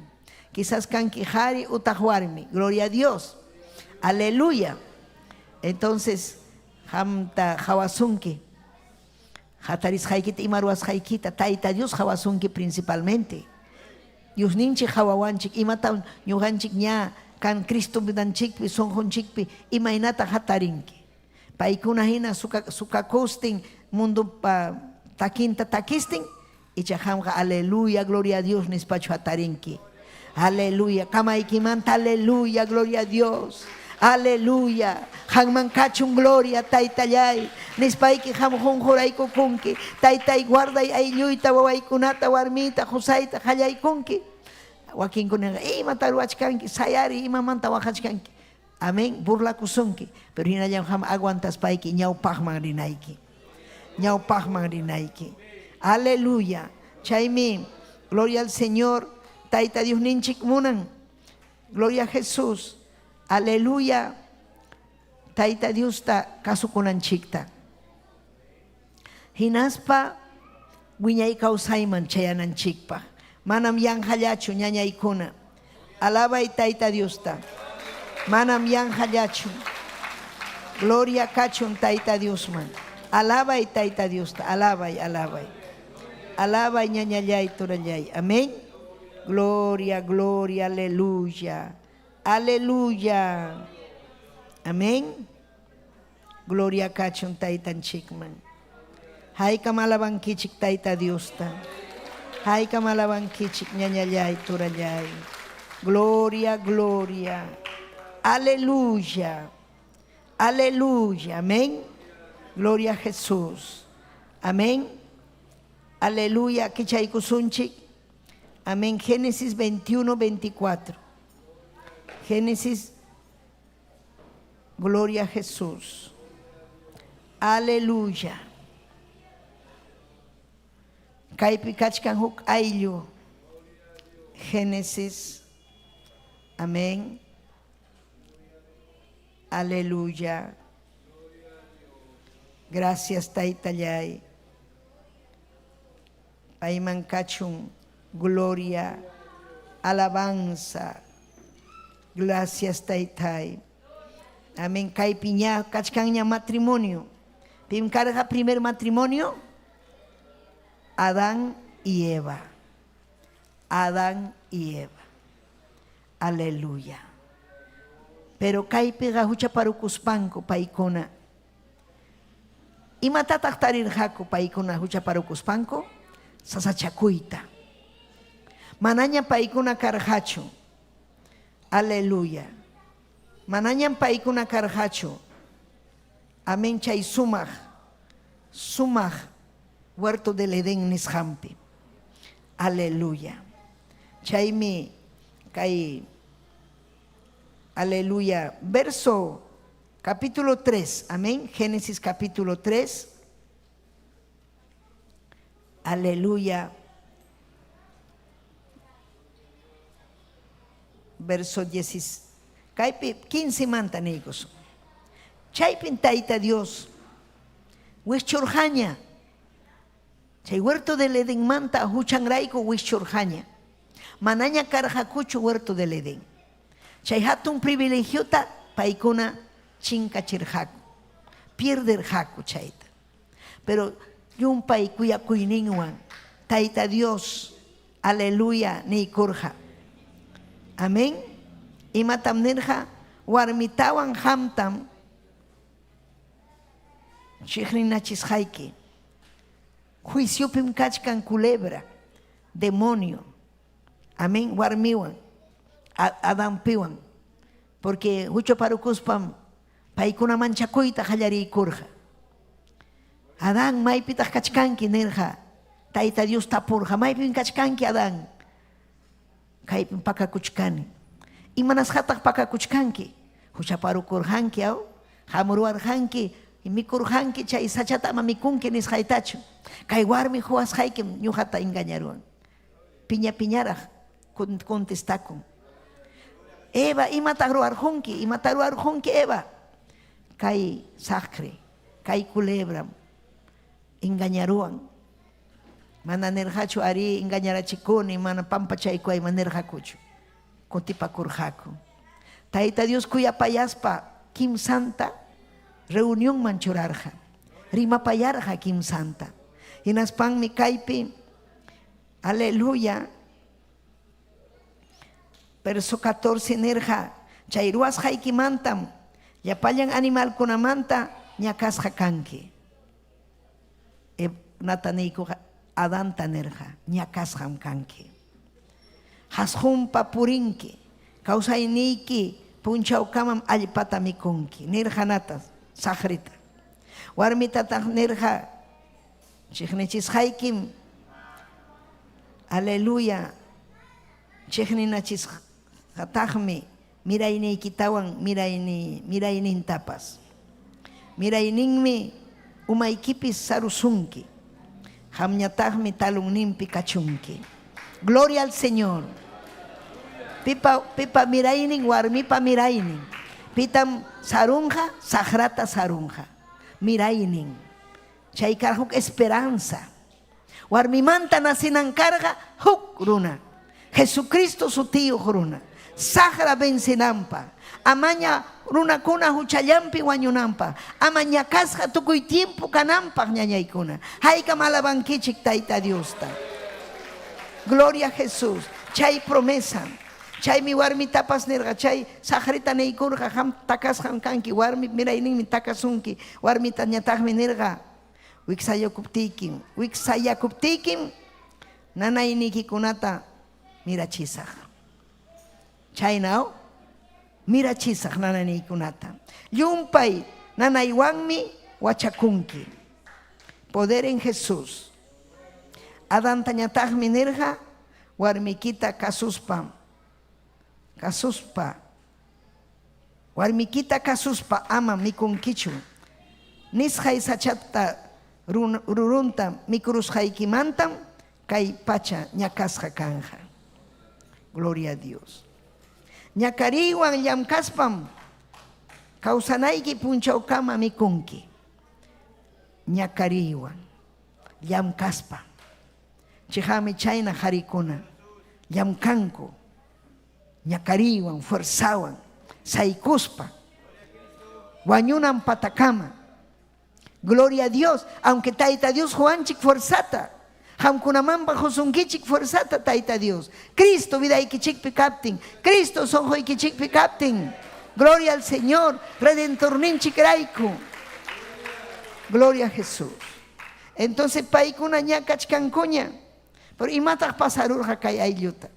F: Quizás kanki qari utaq warmi. Gloria a Dios. Aleluya. Entonces, qamta qawasunki. Hatarisqaykita ima ruwasqaykita Tayta Dios qawasunki principalmente. Diosninchik qawawanchik imatam ñuqanchik ña kan Cristo vidanchikpi sunqunchikpi imaynata hatarinki. Paykuna hina sukakustin mundopa takinta takistin icha qamqa aleluya gloria a Dios nispachu hatarinki. Aleluya kamaykimanta aleluya gloria a Dios. Aleluya qamman kachun gloria taytallay nispayki qam qunquraykukunki. Taytay guarday aylluyta wawaykunata warmiyta qusayta qallaykunki. Wakinkunaqa imata ruwachkanki sayariy imamanta waqachkanki. Amén, burlakusunki, pero hinallam qam aguantaspayki ñawpaqman rinayki. Ñawpaqman rinayki. Aleluya. Chaymi, gloria al Señor, Tayta Diosninchik munan. Gloria a Jesús. Aleluya. Tayta Diosta kasukunanchikta. Hinaspa wiñay kawsayman chayananchikpaq. Manam yanqallachu ñañaykuna. Alabay Tayta Diosta. Manam yanqallachu. Gloria kachun Tayta Diosman. Alabay Tayta Diosta. Alabay, alabay. Alabay ñañallay, turallay. Amén. Gloria, gloria, aleluya. Aleluya. Amén. Gloria kachun Taytanchikman. Haykam alabankichik Tayta Diosta. Haykam alabankichik ñañallay, turallay. Gloria, gloria. Aleluya. Aleluya. Amén. Gloria a Jesús. Amén. Aleluya. Kichaykusunchik. Amén. Génesis 21, 24. Génesis Gloria a Jesús. Aleluya. Kaypi kachkan huk ayllu. Génesis. Amén. Aleluya. Gracias Taytallay. Payman kachun gloria, alabanza. Gracias Taytay. Amén. Kaypi ña kachkanña matrimonio. Pim karqa primer matrimonio? Adán y Eva. Adán y Eva. Aleluya. Pero kaypiqa huchaparukuspanku paykuna Imatataq tarirqaku paykuna huchaparukuspanku? Sasachakuyta. Manaña paykuna karqachu. Aleluya. Manañam paykuna karqachu. Amén chay sumaq, sumaq huerto del Edén nisqanpi. Aleluya. Chaymi kay aleluya verso Capítulo 3, amén. Génesis capítulo 3. Aleluya. Verso 10, kaypi 15 manta niykusun. Chaypin Tayta Dios wischurqaña. Chay huerto del Edenmanta huchanrayku wischurqaña. Manaña karqakuchu huerto del Edén. Chay hatun privilegiota paykuna chinkachirqaku. Pierderqaku chayta. Pero llumpay kuyakuyninwan Tayta Dios, aleluya, niykurqa. Amén. Imatam nirqa? Warmitawan qamtam chiqninachisqayki. Juiciopim kachkan culebra, demonio. Amén, warmiwan, Adanpiwan. Porque huchaparukuspam paykuna manchakuyta qallariykurqa. Adán, maypitaq kachkanki nirqa. Tayta Dios tapurqa, maypim kachkanki Adán? Kaypim pakakuchkani. Imanasqataq pakakuchkanki? Huchaparukurqanki aw? Hamurwarqanki, mikurqanki chay sachata ama mikunki nisqaytachu. Kay warmi quwasqaykim ñuqata engañaruwan. Piña piñaraq contestakun. Eva, imataq ruwarqunki? Imata ruwarqunki Eva? Kay saqri, kay culebram engañaruwan. Mana nirqachu arí engañarachikuni, mana pampachaykuway, mana nirqakuchu. Kutipakurqaku. Tayta Dios kuyapayaspa kimsanta reunionman churarqa. Rimapayarqa kimsanta. Hinaspanmi kaypi, aleluya, verso 14 nirqa, chay ruwasqaykimantam llapallan animalkunamanta ñakasqa kanki. Nata niykuqa Adanta nirqa, ñakasqam kanki. Qasqunpa purinki, kawsayniyki punchawkamam allpata mikunki, nirqa nata saqrita. Warmitataq nirqa, chiqnichisqaykim, aleluya, chiqninachisqataqmi mirayniykitawan miraynintapas. Mirayninmi umaykipi sarusunki, qamñataqmi talonninpi kachunki. Gloria al Señor. Pipa, pipa miraynin, warmipa miraynin. Pitam sarunqa, saqrata sarunqa. Miraynin. Chay karqa huk esperanza. Warmimanta nacinan karqa huk runa, Jesucristo sutiyuq runa, saqra vencenanpaq, amaña runakuna huchallanpi wañunanpaq, ama ñakasqa tukuy tiempo kananpaq ñañaykuna. Haykam alabankichik Tayta Diosta. Gloria a Jesús. Chay promesa. Chaymi warmitapas nirqa, chay saqrita niykurqa, qam takasqam kanki, warmip mirayninmi takasunki. Warmitañataqmi nirqa, Wiksayakuptiykim, wiksayakuptiykim nanayniykikunata mirachisaq. Chaynaw mirachisaq nanayniykunata. Llumpay nanaywanmi wachakunki. Poder en Jesús. Adantañataqmi nirqa, warmikita kasuspa, kasuspa, Warmikita kasuspa ama mikunkichu. Nisqay sachata rurunta mikurusqaykimantam kay pacha ñakasqa kanqa. Gloria a Dios. Ñakariywan llamkaspam kawsanayki punchawkama mikunki. Ñakariywan llamkaspa. Chiqami chayna qarikuna llamkanku. Ñakariywan, fuerzawan, saykuspa, wañunan patakama. Gloria a Dios, aunque Tayta Dios quwanchik fuerzata, qamkunamanpas qusunkichik fuerzata Tayta Dios. Cristo vidaykichikpi kaptin, Cristo sonqoykichikpi kaptin. Gloria al Señor, Redentorninchikrayku. Gloria a Jesús. Entonces paykuna ñakachkankuña. Pero imataq pasarurqa kay aylluta?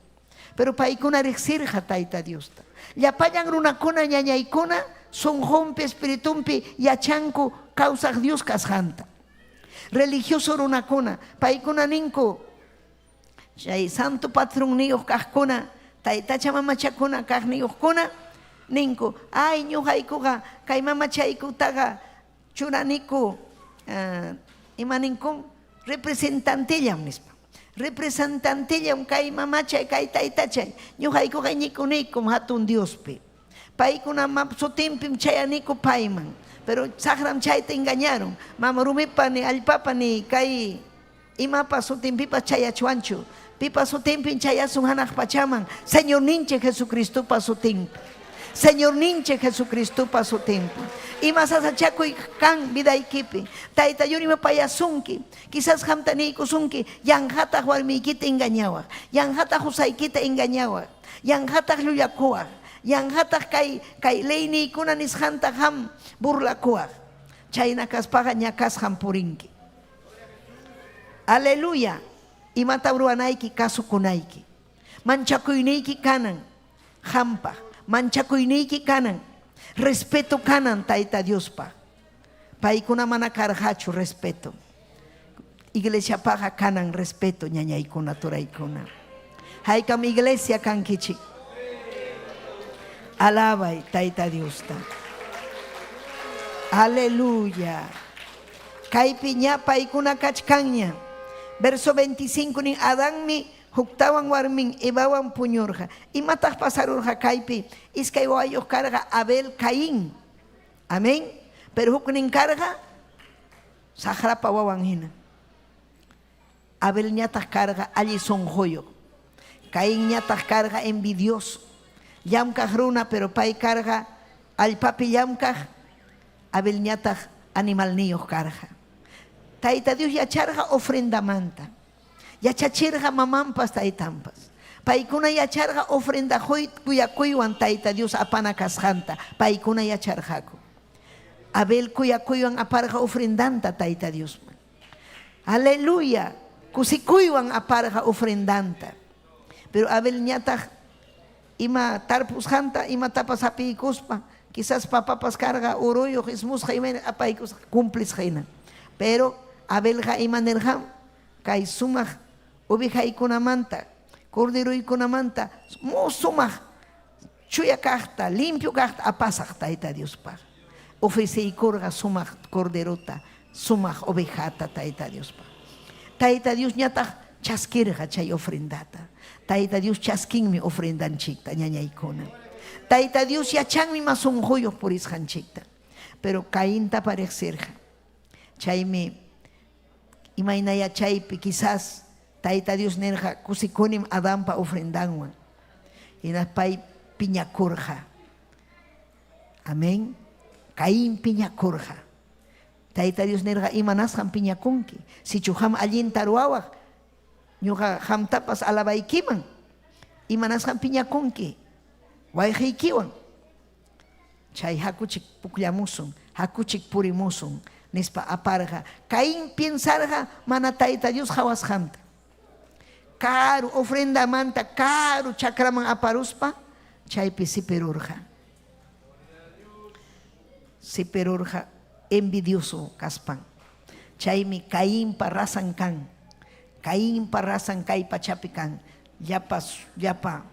F: Pero paykuna riqsirqa Tayta Diosta. Llapallan runakuna ñañaykuna sunqunpi, espiritunpi yachanku kawsaq Dios kasqanta. Religioso runakuna, paykuna ninku, chay santo patronniyuq kaqkuna, taytacha mamachakuna kaqniyuqkuna, ninku, ay ñuqaykuqa kay mamachaykutaqa churaniku, ima ninkum, representantellam nispa. Representantellam kay mamachay, kay taytachay. Ñuqaykuqa iñikunikum hatun Diospi. Paykuna sutinpim chayaniku payman. Pero saqram chayta engañarun. Mama rumipa ni allpapa ni kay imapa sutinpipas chayachwanchu. Pipa sutinpim chayasun hanaq pachaman. Señorninchik Jesucristopa sutinpi. Señorninchik Jesucristopa sutinpi. Ima sasachakuy kan vidaykipi. Tayta Dios rimapayasunki. Quizás qamta niykusunki, yanqataq warmiykita engañawaq, yanqataq qusaykita engañawaq, yanqataq llullakuwaq, yanqataq kay kay leyniykuna nisqanta qam burlakuwaq. Chayna kaspaqa ñakasqam purinki. Aleluya. Imatam ruwanayki? Kasukunayki. Manchakuyniyki kanan qampaq, manchakuyniyki kanan, respeto kanan Tayta Diospaq. Paykuna mana karqachu respeto. Iglesiapaqa kanan respeto ñañaykuna, turaykuna. Haykam iglesia kankichik? Alabay Tayta Diosta. Aleluya. Kaypi ña paykuna kachkanña. Verso 25 nin Adanmi huktawan warmin Evawan puñurqa. Imataq pasarurqa kaypi? Iskay wawayuq karqa Abel, Caín. Amén. Pero huknin karqa saqrapa wawan hina. Abelñataq karqa alli sunquyuq. Cainñataq karqa envidioso. Llamkaq runa, pero pay karqa allpapi llamkaq, Abelñataq animalniyuq karqa. Tayta Dios yacharqa ofrendamanta. Yachachirqa mamanpas taytanpas. Paykuna yacharqa ofrenda qoy kuyakuywan Tayta Dios apana kasqanta. Paykuna yacharqaku. Abel kuyakuywan aparqa ofrendanta Tayta Diosman. Aleluya. Kusikuywan aparqa ofrendanta. Pero Abelñataq ima tarpusqanta imatapas hapiykuspa, quizás papapas karqa uruyuq, ismusqa imayna apaykusqa cumplisqa hina. Pero Abelqa ima nirqam? Kay sumaq ovejaykunamanta, corderoykunamanta sumaq chuya kaqta, limpio kaqta apasaq Tayta Diospaq. Ofreceykurqa sumaq corderota, sumaq ovejata Tayta Diospaq. Tayta Diosñataq chaskirqa chay ofrendata. Tayta Dios chaskinmi ofrendanchikta, ñañaykuna. Tayta Dios yachanmi ima sunquyuq purisqanchikta. Pero Cainta riqsirqa. Chaymi imaynaya chaypi quizás Tayta Dios nirqa kusikunim Adanpa ofrendanwan. Hinaspa pay piñakurqa. Amén. Caín piñakurqa. Tayta Dios nirqa imanasqam piñakunki. Sichu qam allinta ruwawaq, ñuqa qamtapas alabaykiman. Imanasqam piñakunki wayqiykiwan. Chay hakuchik pukllamusun, hakuchik purimusun, nispa aparqa. Caín piensarqa mana Tayta Dios qawasqanta. Karu ofrendamanta karu chakraman aparuspa chaypi sipirurqa. Sipirurqa envidioso kaspan. Chaymi Cainpa razan kan. Cainpa razan kay pachapi kan. Llapa, llapa,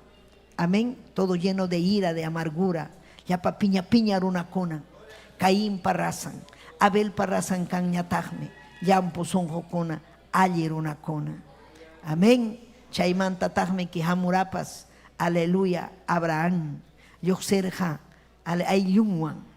F: amén, todo lleno de ira, de amargura. Llapa piña piña runakuna. Cainpa razan. Abelpa razan kanñataqmi. Llampu sunqukuna, alli runakuna. Amén. Chaymantataqmi hamurapas, aleluya, Abraham lluqsirqa ayllunwan.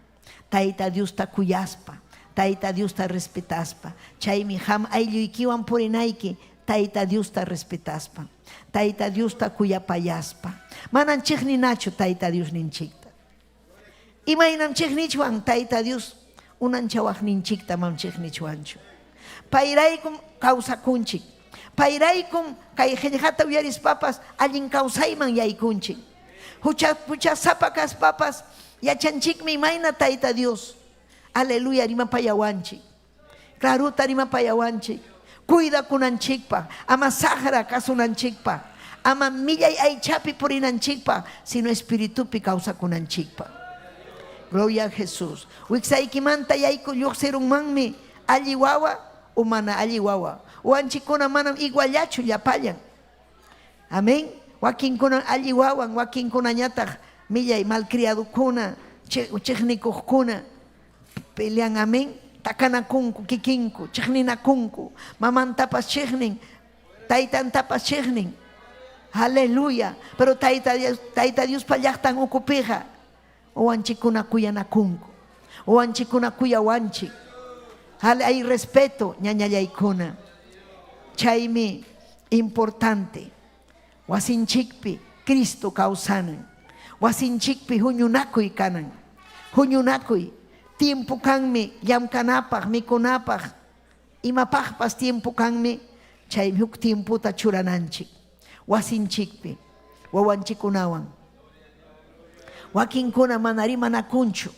F: Tayta Diosta kuyaspa, Tayta Diosta respetaspa. Chaymi qam aylluykiwan purinayki Tayta Diosta respetaspa, Tayta Diosta kuyapayaspa. Manam chiqninachu Tayta Diosninchikta. Imaynam chiqnichwan Tayta Dios unanchawaqninchikta mam chiqnichwanchu. Payraykum kawsakunchik. Payraykum kay qillqata uyarispapas allin kawsayman yaykunchik. Hucha huchasapa kaspapas yachanchikmi imayna Tayta Dios. Aleluya rimapayawanchik. Clarota rimapayawanchik. Cuidakunanchikpaq, ama saqra kasunanchikpaq, ama millay aychapi purinanchikpaq, sino espiritupi kawsakunanchikpaq. Gloria a Jesús. Wiksaykimanta yayku lluqsirunmanmi alli wawa o mana alli wawa. Wawanchikkuna manam iguallachu llapallan. Amén. Wakinkuna alli wawan, wakinkunañataq millay malcriadokuna, chiqnikuqkuna pelean. Amén. Takanakunku kikinku, chiqninakunku, mamantapas chiqnin, taytantapas chiqnin. Aleluya. Pero Tayta Dios, Tayta Diospa llaqtan ukupiqa wawanchikkuna kuyanakunku. Wawanchikkuna kuyawanchik. Hay respeto, ñañallaykuna. Chaymi importante. Wasinchikpi Cristo kawsanan. Wasinchikpi huñunakuy kanan. Huñunakuy. Tiempo kanmi llamkanapaq, mikunapaq, imapaqpas tiempo kanmi, chaymi huk tiempota churananchik. Wasinchikpi, wawanchikkunawan. Wakinkuna mana rimanakunchu.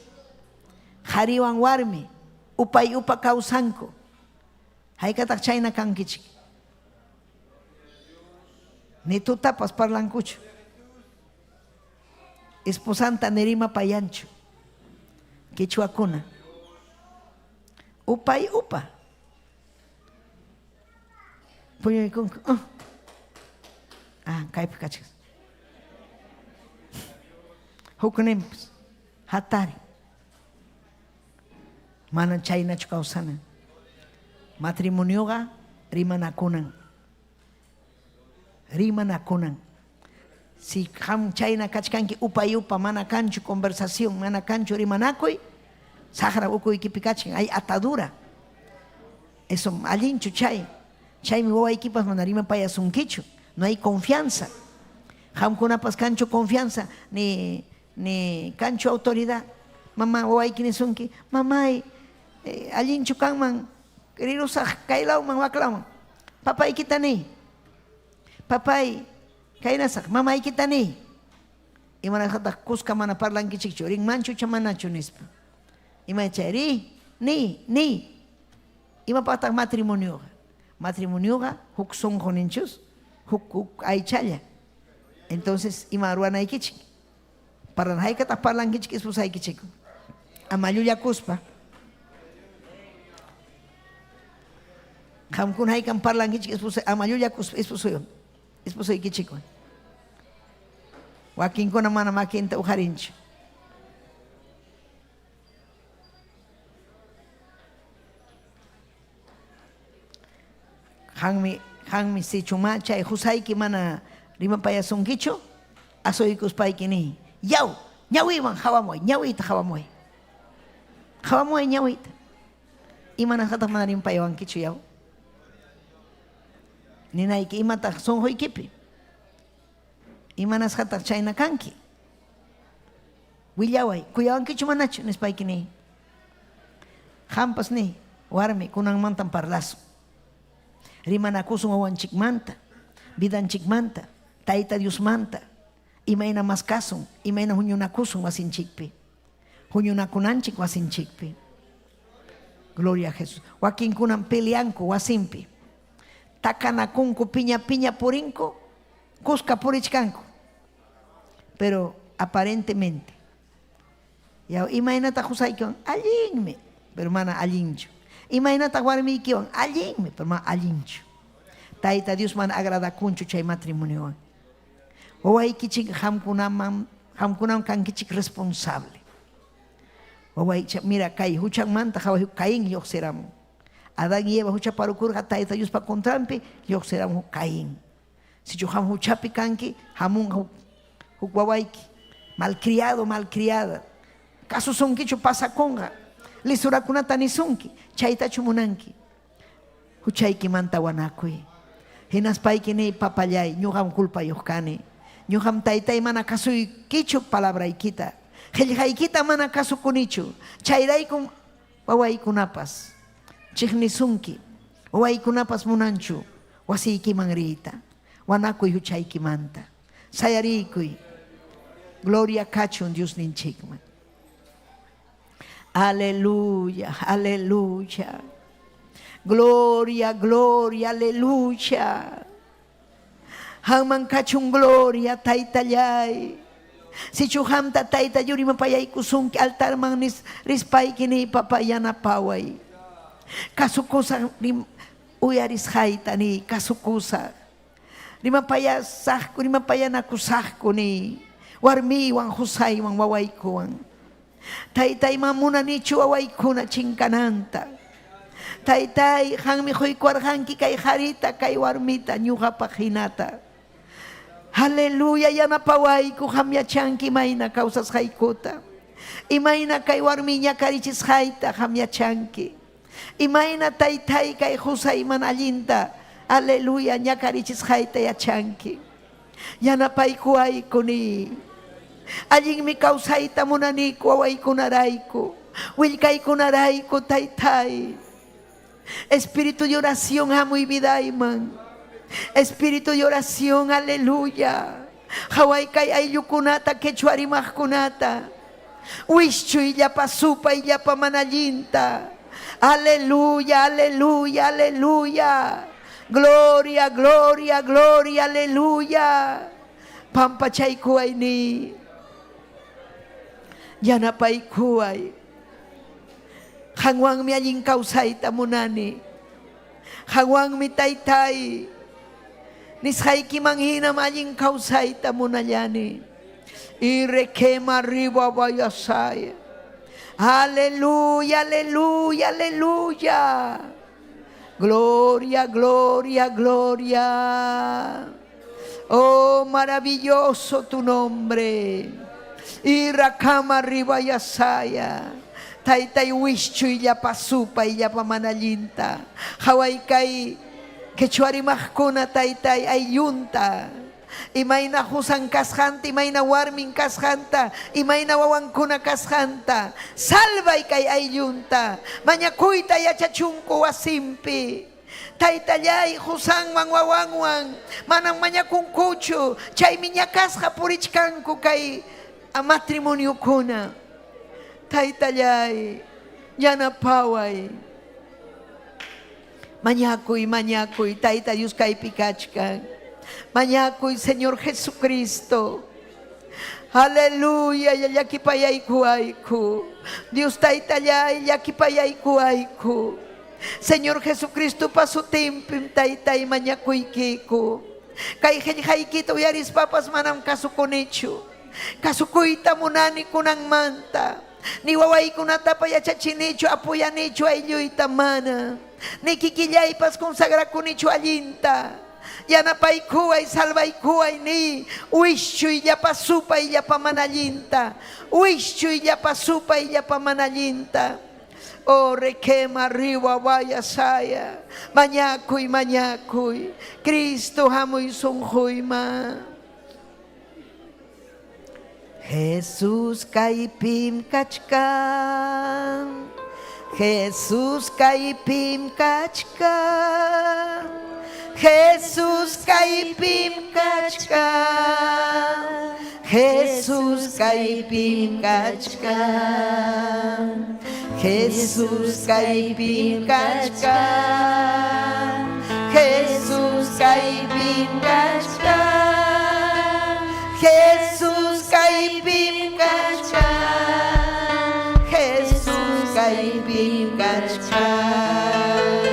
F: Qhariwan warmi, upay upa kawsanku. Haykataq chayna kankichik? Ni tutapas parlankuchu. Esposanta ni rimapayanchu. Quechuakuna. Upay upa. Puñuykunku. Ah, kaypi kachkas. Hukninpas hatari. Manam chaynachu kawsana. Matrimonioqa rimanakunan. Rimanakunan. Si qam chayna kachkanki upay upa mana kanchu conversación, mana kanchu rimanakuy, saqra ukuykipi kachkan, hay atadura. Eso allinchu chay. Chaymi wawaykipas mana rimapayasunkichu. No hay confianza. Qamkunapas kanchu confianza ni ni kanchu autoridad. Mama wawayki nisunki, mamay, allinchu kanman. Rirusaq kaylawman waklawman. Papaykita niy. Papay, kaynasaq, mamaykita niy. Imanasqataq kuska mana parlankichikchu, rinmanchu icha manachu nispa. Ima chay ri, niy, niy. Imapaqtaq matrimonioqa? Matrimonioqa huk sunqu ninchus, huk huk aychalla. Entonces, ima ruwanaykichik? Parlan haykataq parlankichik esposaykichik? Ama llullakuspa. Qamkuna haykam parlankichik esposa ama llullakuspa esposoywan, esposoykichikwan. Wakinkuna mana makinta uqarinchu. Qanmi, qanmi sichuma chay qusayki mana rimapayasunkichu, asuykuspayki niy, Yaw, ñawiywan qawamuway, ñawiyta qawamuway. Qawamuway ñawiyta. Imanasqataq mana rimapayawankichu, yaw? Ninayki, imataq sunquykipi? Imanasqataq chayna kanki? Willaway, kuyawankichu manachu? nispayki niy. Qampas niy, warmi, kunanmantam parlasun. Rimanakusun wawanchikmanta, vidanchikmanta, Tayta Diosmanta, imayna maskasun, imayna huñunakusun wasinchikpi, huñunakunanchik wasinchikpi. Gloria a Jesús. Wakinkunam peleanku wasinpi. Takanakunku, piña piña purinku, kuska purichkanku. Pero aparentemente Yaw, imaynataq qusaykiwan? Allinmi, pero mana allinchu. Imaynataq warmiykiwan? Allinmi, pero mana allinchu. Tayta Dios mana agradakunchu chay matrimoniowan. Wawaykichik qamkunaman, qamkunawan kankichik responsable. Wawaycha, mira kay huchanmanta qaway Caín lluqsiramun. Adán y Eva huchaparukurqa Tayta Diospa contranpi lluqsiramun Caín. Sichu qam huchapi kanki, hamunqa huk, huk wawayki, malcriado, malcriada. Kasusunkichu pasakunqa, lisurakunata nisunki, chaytachu munanki. Huchaykimanta wanakuy. Hinaspayki niy, papallay, ñuqam culpayuq kani. Ñuqam taytay mana kasuykichu palabraykita. Qillqaykita mana kasukunichu. Chayraykum wawaykunapas chiqnisunki. Wawaykunapas munanchu wasiykiman riyta. Wanakuy huchaykimanta. Sayariykuy. Gloria kachun Diosninchikman. Aleluya, aleluya. Gloria, gloria, aleluya. Qamman kachun gloria, taytallay. Sichu qamta tayta yurimapayaykusunki altarman nis, rispayki niy papá yanapaway. Kasukusaq uyarisqayta niy kasukusaq. Rimapayasaqku, rimapayanakusaqku niy warmiywan, qusaywan, wawaykuwan. Taytay, ma munanichu wawaykuna chinkananta. Taytay, qanmi quykuwarqanki kay qharita, kay warmita, ñuqapaq hinata. Aleluya, yanapawayku, qam yachanki imayna kawsasqaykuta. Imayna kay warmi ñakarichisqayta qam yachanki. Imayna taytay kay qusay mana allinta, aleluya, ñakarichisqayta yachanki. Yanapaykuwayku niy. Allinmi kawsayta munaniku wawaykunarayku, willkaykunarayku, taytay. Espíritu de oración hamuy vidayman. Espíritu de oración, aleluya. Qaway kay ayllukunata, quechua rimaqkunata. Wischuy llapa supay, llapa mana allinta. Aleluya, aleluya, aleluya. Gloria, gloria, gloria, aleluya. Pampachaykuway niy. Yanapaykuway. Qanwanmi allin kawsayta munani. Qanwanmi taytay. Nisqaykiman hinam allin kawsayta munallani. Irequema arriba vayasaya. Aleluya, aleluya, aleluya. Gloria, gloria, gloria. Oh, maravilloso tu nombre. Irakama arriba yasaya. Taytay wischuy llapa supay llapa mana allinta. Qaway kay quechua rimaqkuna taytay ayllunta. Imayna qusan kasqanta, imayna warmin kasqanta, imayna wawankuna kasqanta. Salvay kay ayllunta. Mañakuyta yachachunku wasimpi. Taytallay qusanwan wawanwan manam mañakunkuchu chaymi ñakasqa purichkanku kay matrimoniokuna. Taytallay yanapaway. Mañakuy, mañakuy, Tayta Dios kaypi kachkan. Mañakuy, Señor Jesucristo. Aleluya, llakipayaykuwayku. Dios Taytallay, llakipayaykuwayku. Señor Jesucristo pasutinpim Taytay mañakuykiku. Kay qillqaykita uyarispapas manam kasukunichu. Kasukuyta munani kunanmanta. Ni wawaykunatapa yachachinichu, apuyanichu aylluyta mana. Ni kikillaypas consagrakunichu allinta. Yanapaykuway, salvaykuway ni wischuy llapa supay llapa mana allinta. Wischuy llapa supay llapa mana allinta. Oh, requema arriba vaya saya. Mañakuy, mañakuy. Cristo hamuy sunquyman. Jesús kaypim kachkan. Jesús kaypim kachkan. Jesús kaypim kachkan. Jesús kaypim kachkan. Jesús kaypim kachkan. Jesús kaypim kachkan. Jesús kaypim kachkan. Jesús kaypim kachkan.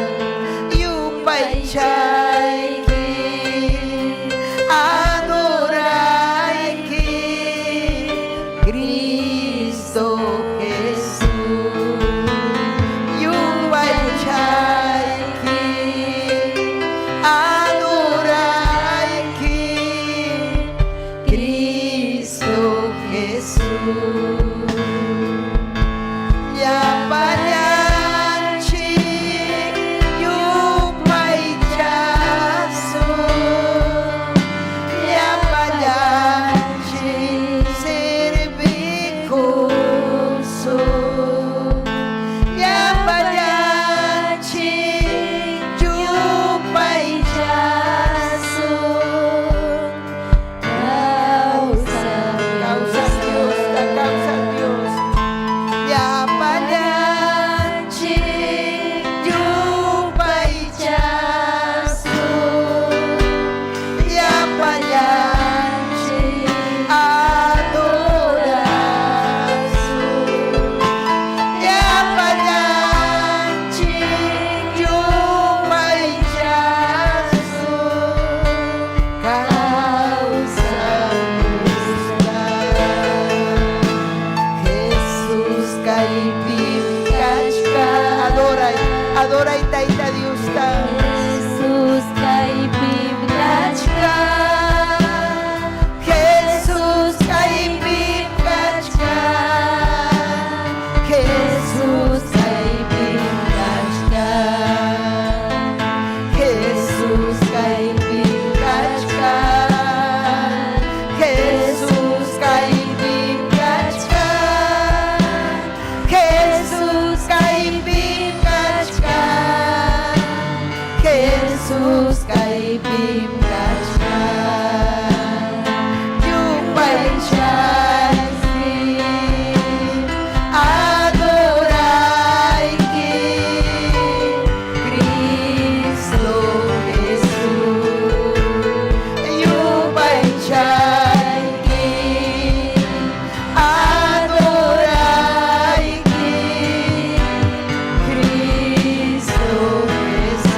F: Yupaychayki, adorayki, Cristo Jesús. Yupaychayki, adorayki, Cristo Jesús. Llapallanchik yupaychasun, llapallanchik servikusun, llapallanchik yupaychasun. Kawsaq Diosta, kawsaq Dios. Llapallanchik yupaychasun, llapallanchik adorasun, llapallanchik yupaychasun, kawsaq Diosta. Jesús kaypim kachkan. Adoray, adoray Tayta Diosta.
D: Jesús kaypim kachkan.
F: Jesús kaypim kachkan. Jesús kaypim kachkan. Jesús kaypim kachkan. Jesús kaypim kachkan. Jesús kaypim kachkan. Jesús kaypim kachkan. Yupaychayki, adorayki, Cristo Jesús. Yupaychayki, adorayki, Cristo Jesús.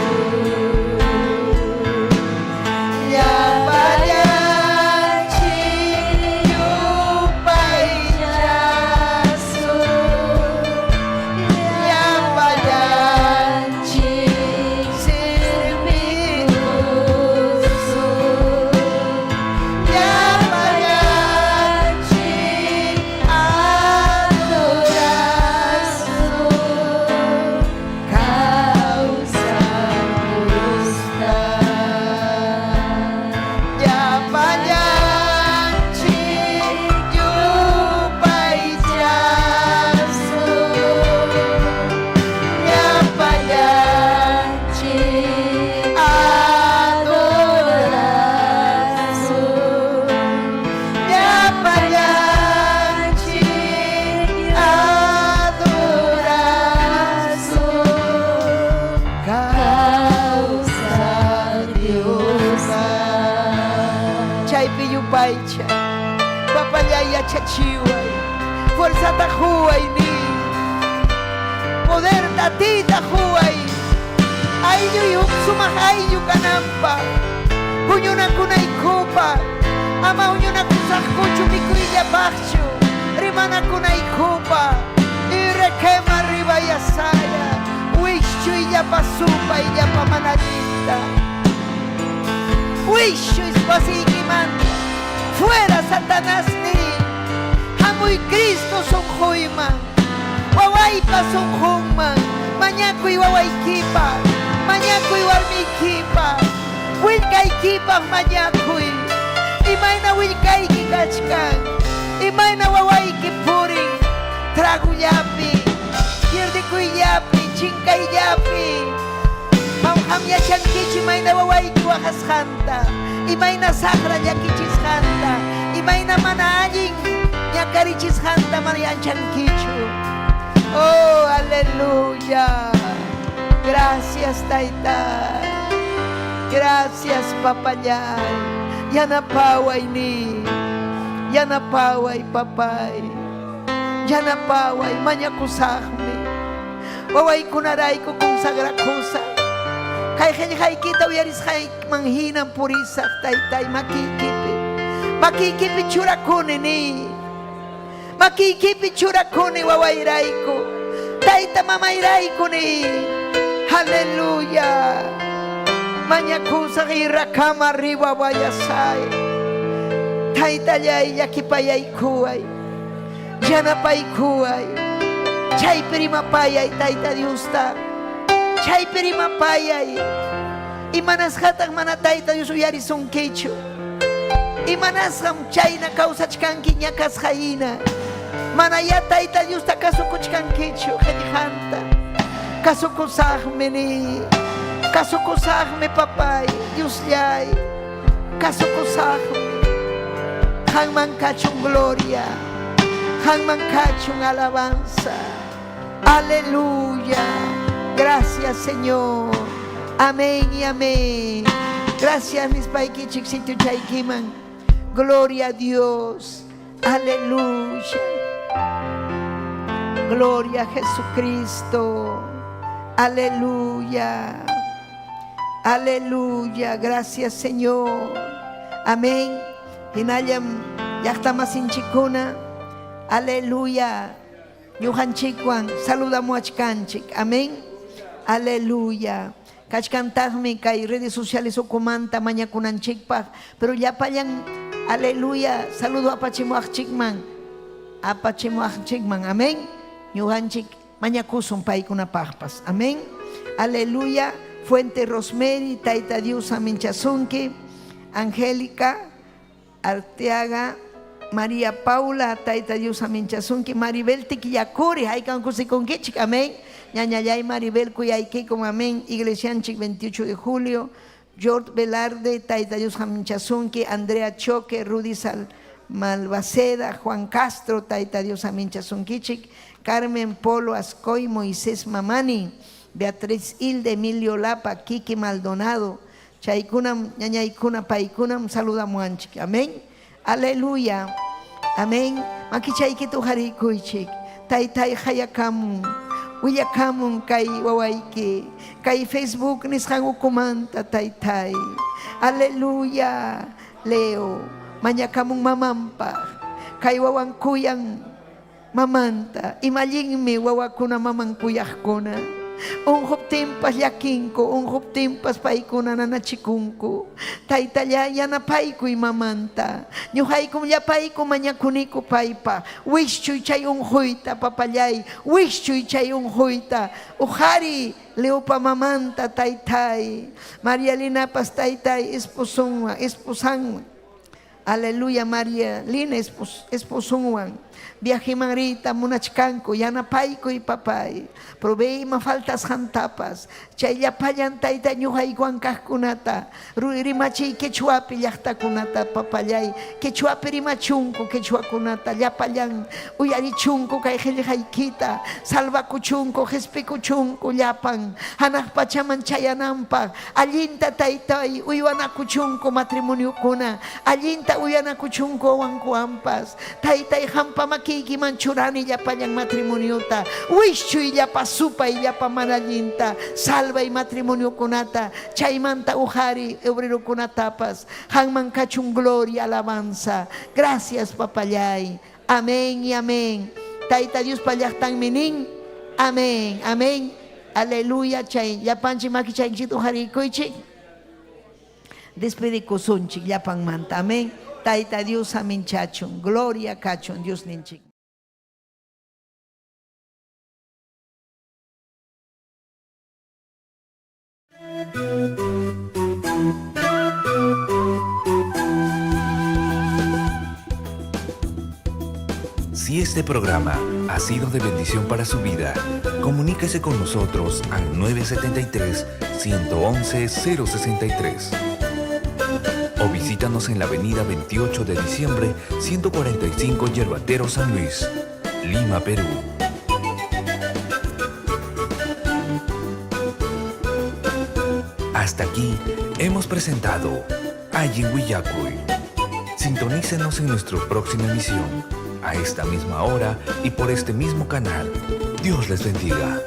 F: yupaychay. Papallay yachachiway. Fuerzata quway niy. Poderta atiyta quway. Aylluy huk sumaq ayllu kananpaq. Huñunakunaykupaq. Ama huñunakusaqkuchu mikuyllapaqchu. Rimanakunaykupaq. Irrequema arriba yasaya. Wischuy llapa supay llapa mana allinta. Wischuy wasiykimanta. Fuera Satanás ni. Hamuy Cristo sunquyman. Wawaypa sunqunman. Mañakuy wawaykipa. Mañakuy warmiykipa. Willkaykipaq mañakuy. Imayna willkayki kachkan. Imayna wawayki purin. Tragullapi. Pierdikuyllapi. Chinkayllapi. Qam yachankichu imayna wawayki waqasqanta. Imayna saqra llakichisqanta. Imayna mana allin ñakarichisqanta mana yachankichu. Oh, aleluya. Gracias, Tayta. Gracias, papallay. Yanapaway ni. Yanapaway, papay. Yanapaway, mañakusaqmi. Wawaykunarayku consagrakusaq. Kay qillqaykita uyarisqayman hinam purisaq, taytay, makiykipi. Makiykipi churakuni ni. Makiykipi churakuni wawayrayku. Tayta mamayrayku ni. Aleluya. Mañakusaq irrakama arriba wayasay. Taytallay llakipayaykuway. Yanapaykuway. Chaypi rimapayay Tayta Diosta. Chaypi rimapayay. Imanasqataq mana Tayta Dios uyarisunkichu. Imanasqam chayna kawsachkanki ñakasqa hina. Mana ya Tayta Diosta kasukuchkankichu qillqanta. Kasukusaqmi ni. Kasukusaqmi papay, Diosllay. Kasukusaqmi. Qanman kachun gloria. Qanman kachun alabanza. Aleluya. Gracias, Señor. Amén y amén. Gracias, mis paykichik sitiochaykiman. Gloria a Dios. Aleluya. Gloria a Jesucristo. Aleluya. Aleluya. Gracias, Señor. Amén. Hinallam llaqtamasinchikkuna. Aleluya. Ñuqanchikwan saludamuachkanchik. Amén. Aleluya. Kachkantaqmi kay redes sociales ukumanta mañakunanchikpaq, pero llapallan aleluya saludo apachimuaqchikman. Apachimuaqchikman. Amén. Ñuqanchik mañakusun paykunapaqpas. Amén. Aleluya. Fuente Rosemary, Tayta Dios aminchasunki. Angélica Arteaga, María Paula, Tayta Dios aminchasunki. Maribel Tiquillacuri, haykan kusikunkichik. Amén. Ñañallay Maribel kuyaykikum. Amén. Iglesianchik 28 de julio. George Velarde, Tayta Dios aminchasunki. Andrea Choque, Rudy Sal Malvaceda, Juan Castro, Tayta Dios aminchasunkichik. Carmen Polo Ascoy, Moisés Mamani, Beatriz Hilde, Emilio Lapa, Kiki Maldonado, Chaykunam, ñañaykuna, paykunam, saludamuanchik. Amén. Aleluya. Amén. Makichaykita uqarikuychik. Taytay hayakamun. Willakamun kay wawayki. Kay Facebook nisqan ukumanta taytay. Aleluya. Leo. Mañakamun mamanpaq. Kay wawan kuyan mamanta. Imallinmi wawakuna maman kuyaqkuna. Unquptinpas llakinku, unquptinpas paykuna nanachikunku. Taytalla yanapaykuy mamanta. Ñuqaykum llapayku mañakuniku paypa. Wischuy chay unquyta papallay, wischuy chay unquyta. Uqhari Leopa mamanta taytay. María Linapas taytay esposunwan, esposanwan. Aleluya María Lina esposunwan. Viajeman riyta munachkanku yanapaykuy papay. Provee ima faltasqantapas. Chay llapallan tayta ñuqaykuwan kaqkunata. Rimachiy quechuapi llaqtakunata papallay. Quechuapi rimachunku quechuakunata llapallan uyarichunku kay qillqaykita. Salvakuchunku, qhispikuchunku llapan. Hanaq pachaman chayananpaq. Allinta taytay uywanakuchunku matrimoniokuna. Allinta Allinta uyanakuchunku wawankuwanpas. Taytay, qampa makiykiman churani llapallan matrimoniota. Wischuy llapa supay, llapa mana allinta. Salvay matrimoniokunata. Chaymanta uqari obrerokunatapas. Qanman kachun gloria, alabanza. Gracias, papallay. Amén y amén. Tayta Diospa llaqtanmi nin. Amén, amén. Aleluya. Chay llapanchik makichanchik uqarikuychik. Despedikusunchik llapanmanta. Amén. Tayta Dios aminchachun. Gloria kachun Dios ninchik.
A: Si este programa ha sido de bendición para su vida, comuníquese con nosotros al 973-111-063. O visítanos en la avenida 28 de diciembre, 145 Yerbatero San Luis, Lima, Perú. Hasta aquí hemos presentado Allin Willakuy. Sintonícenos en nuestra próxima emisión, a esta misma hora y por este mismo canal. Dios les bendiga.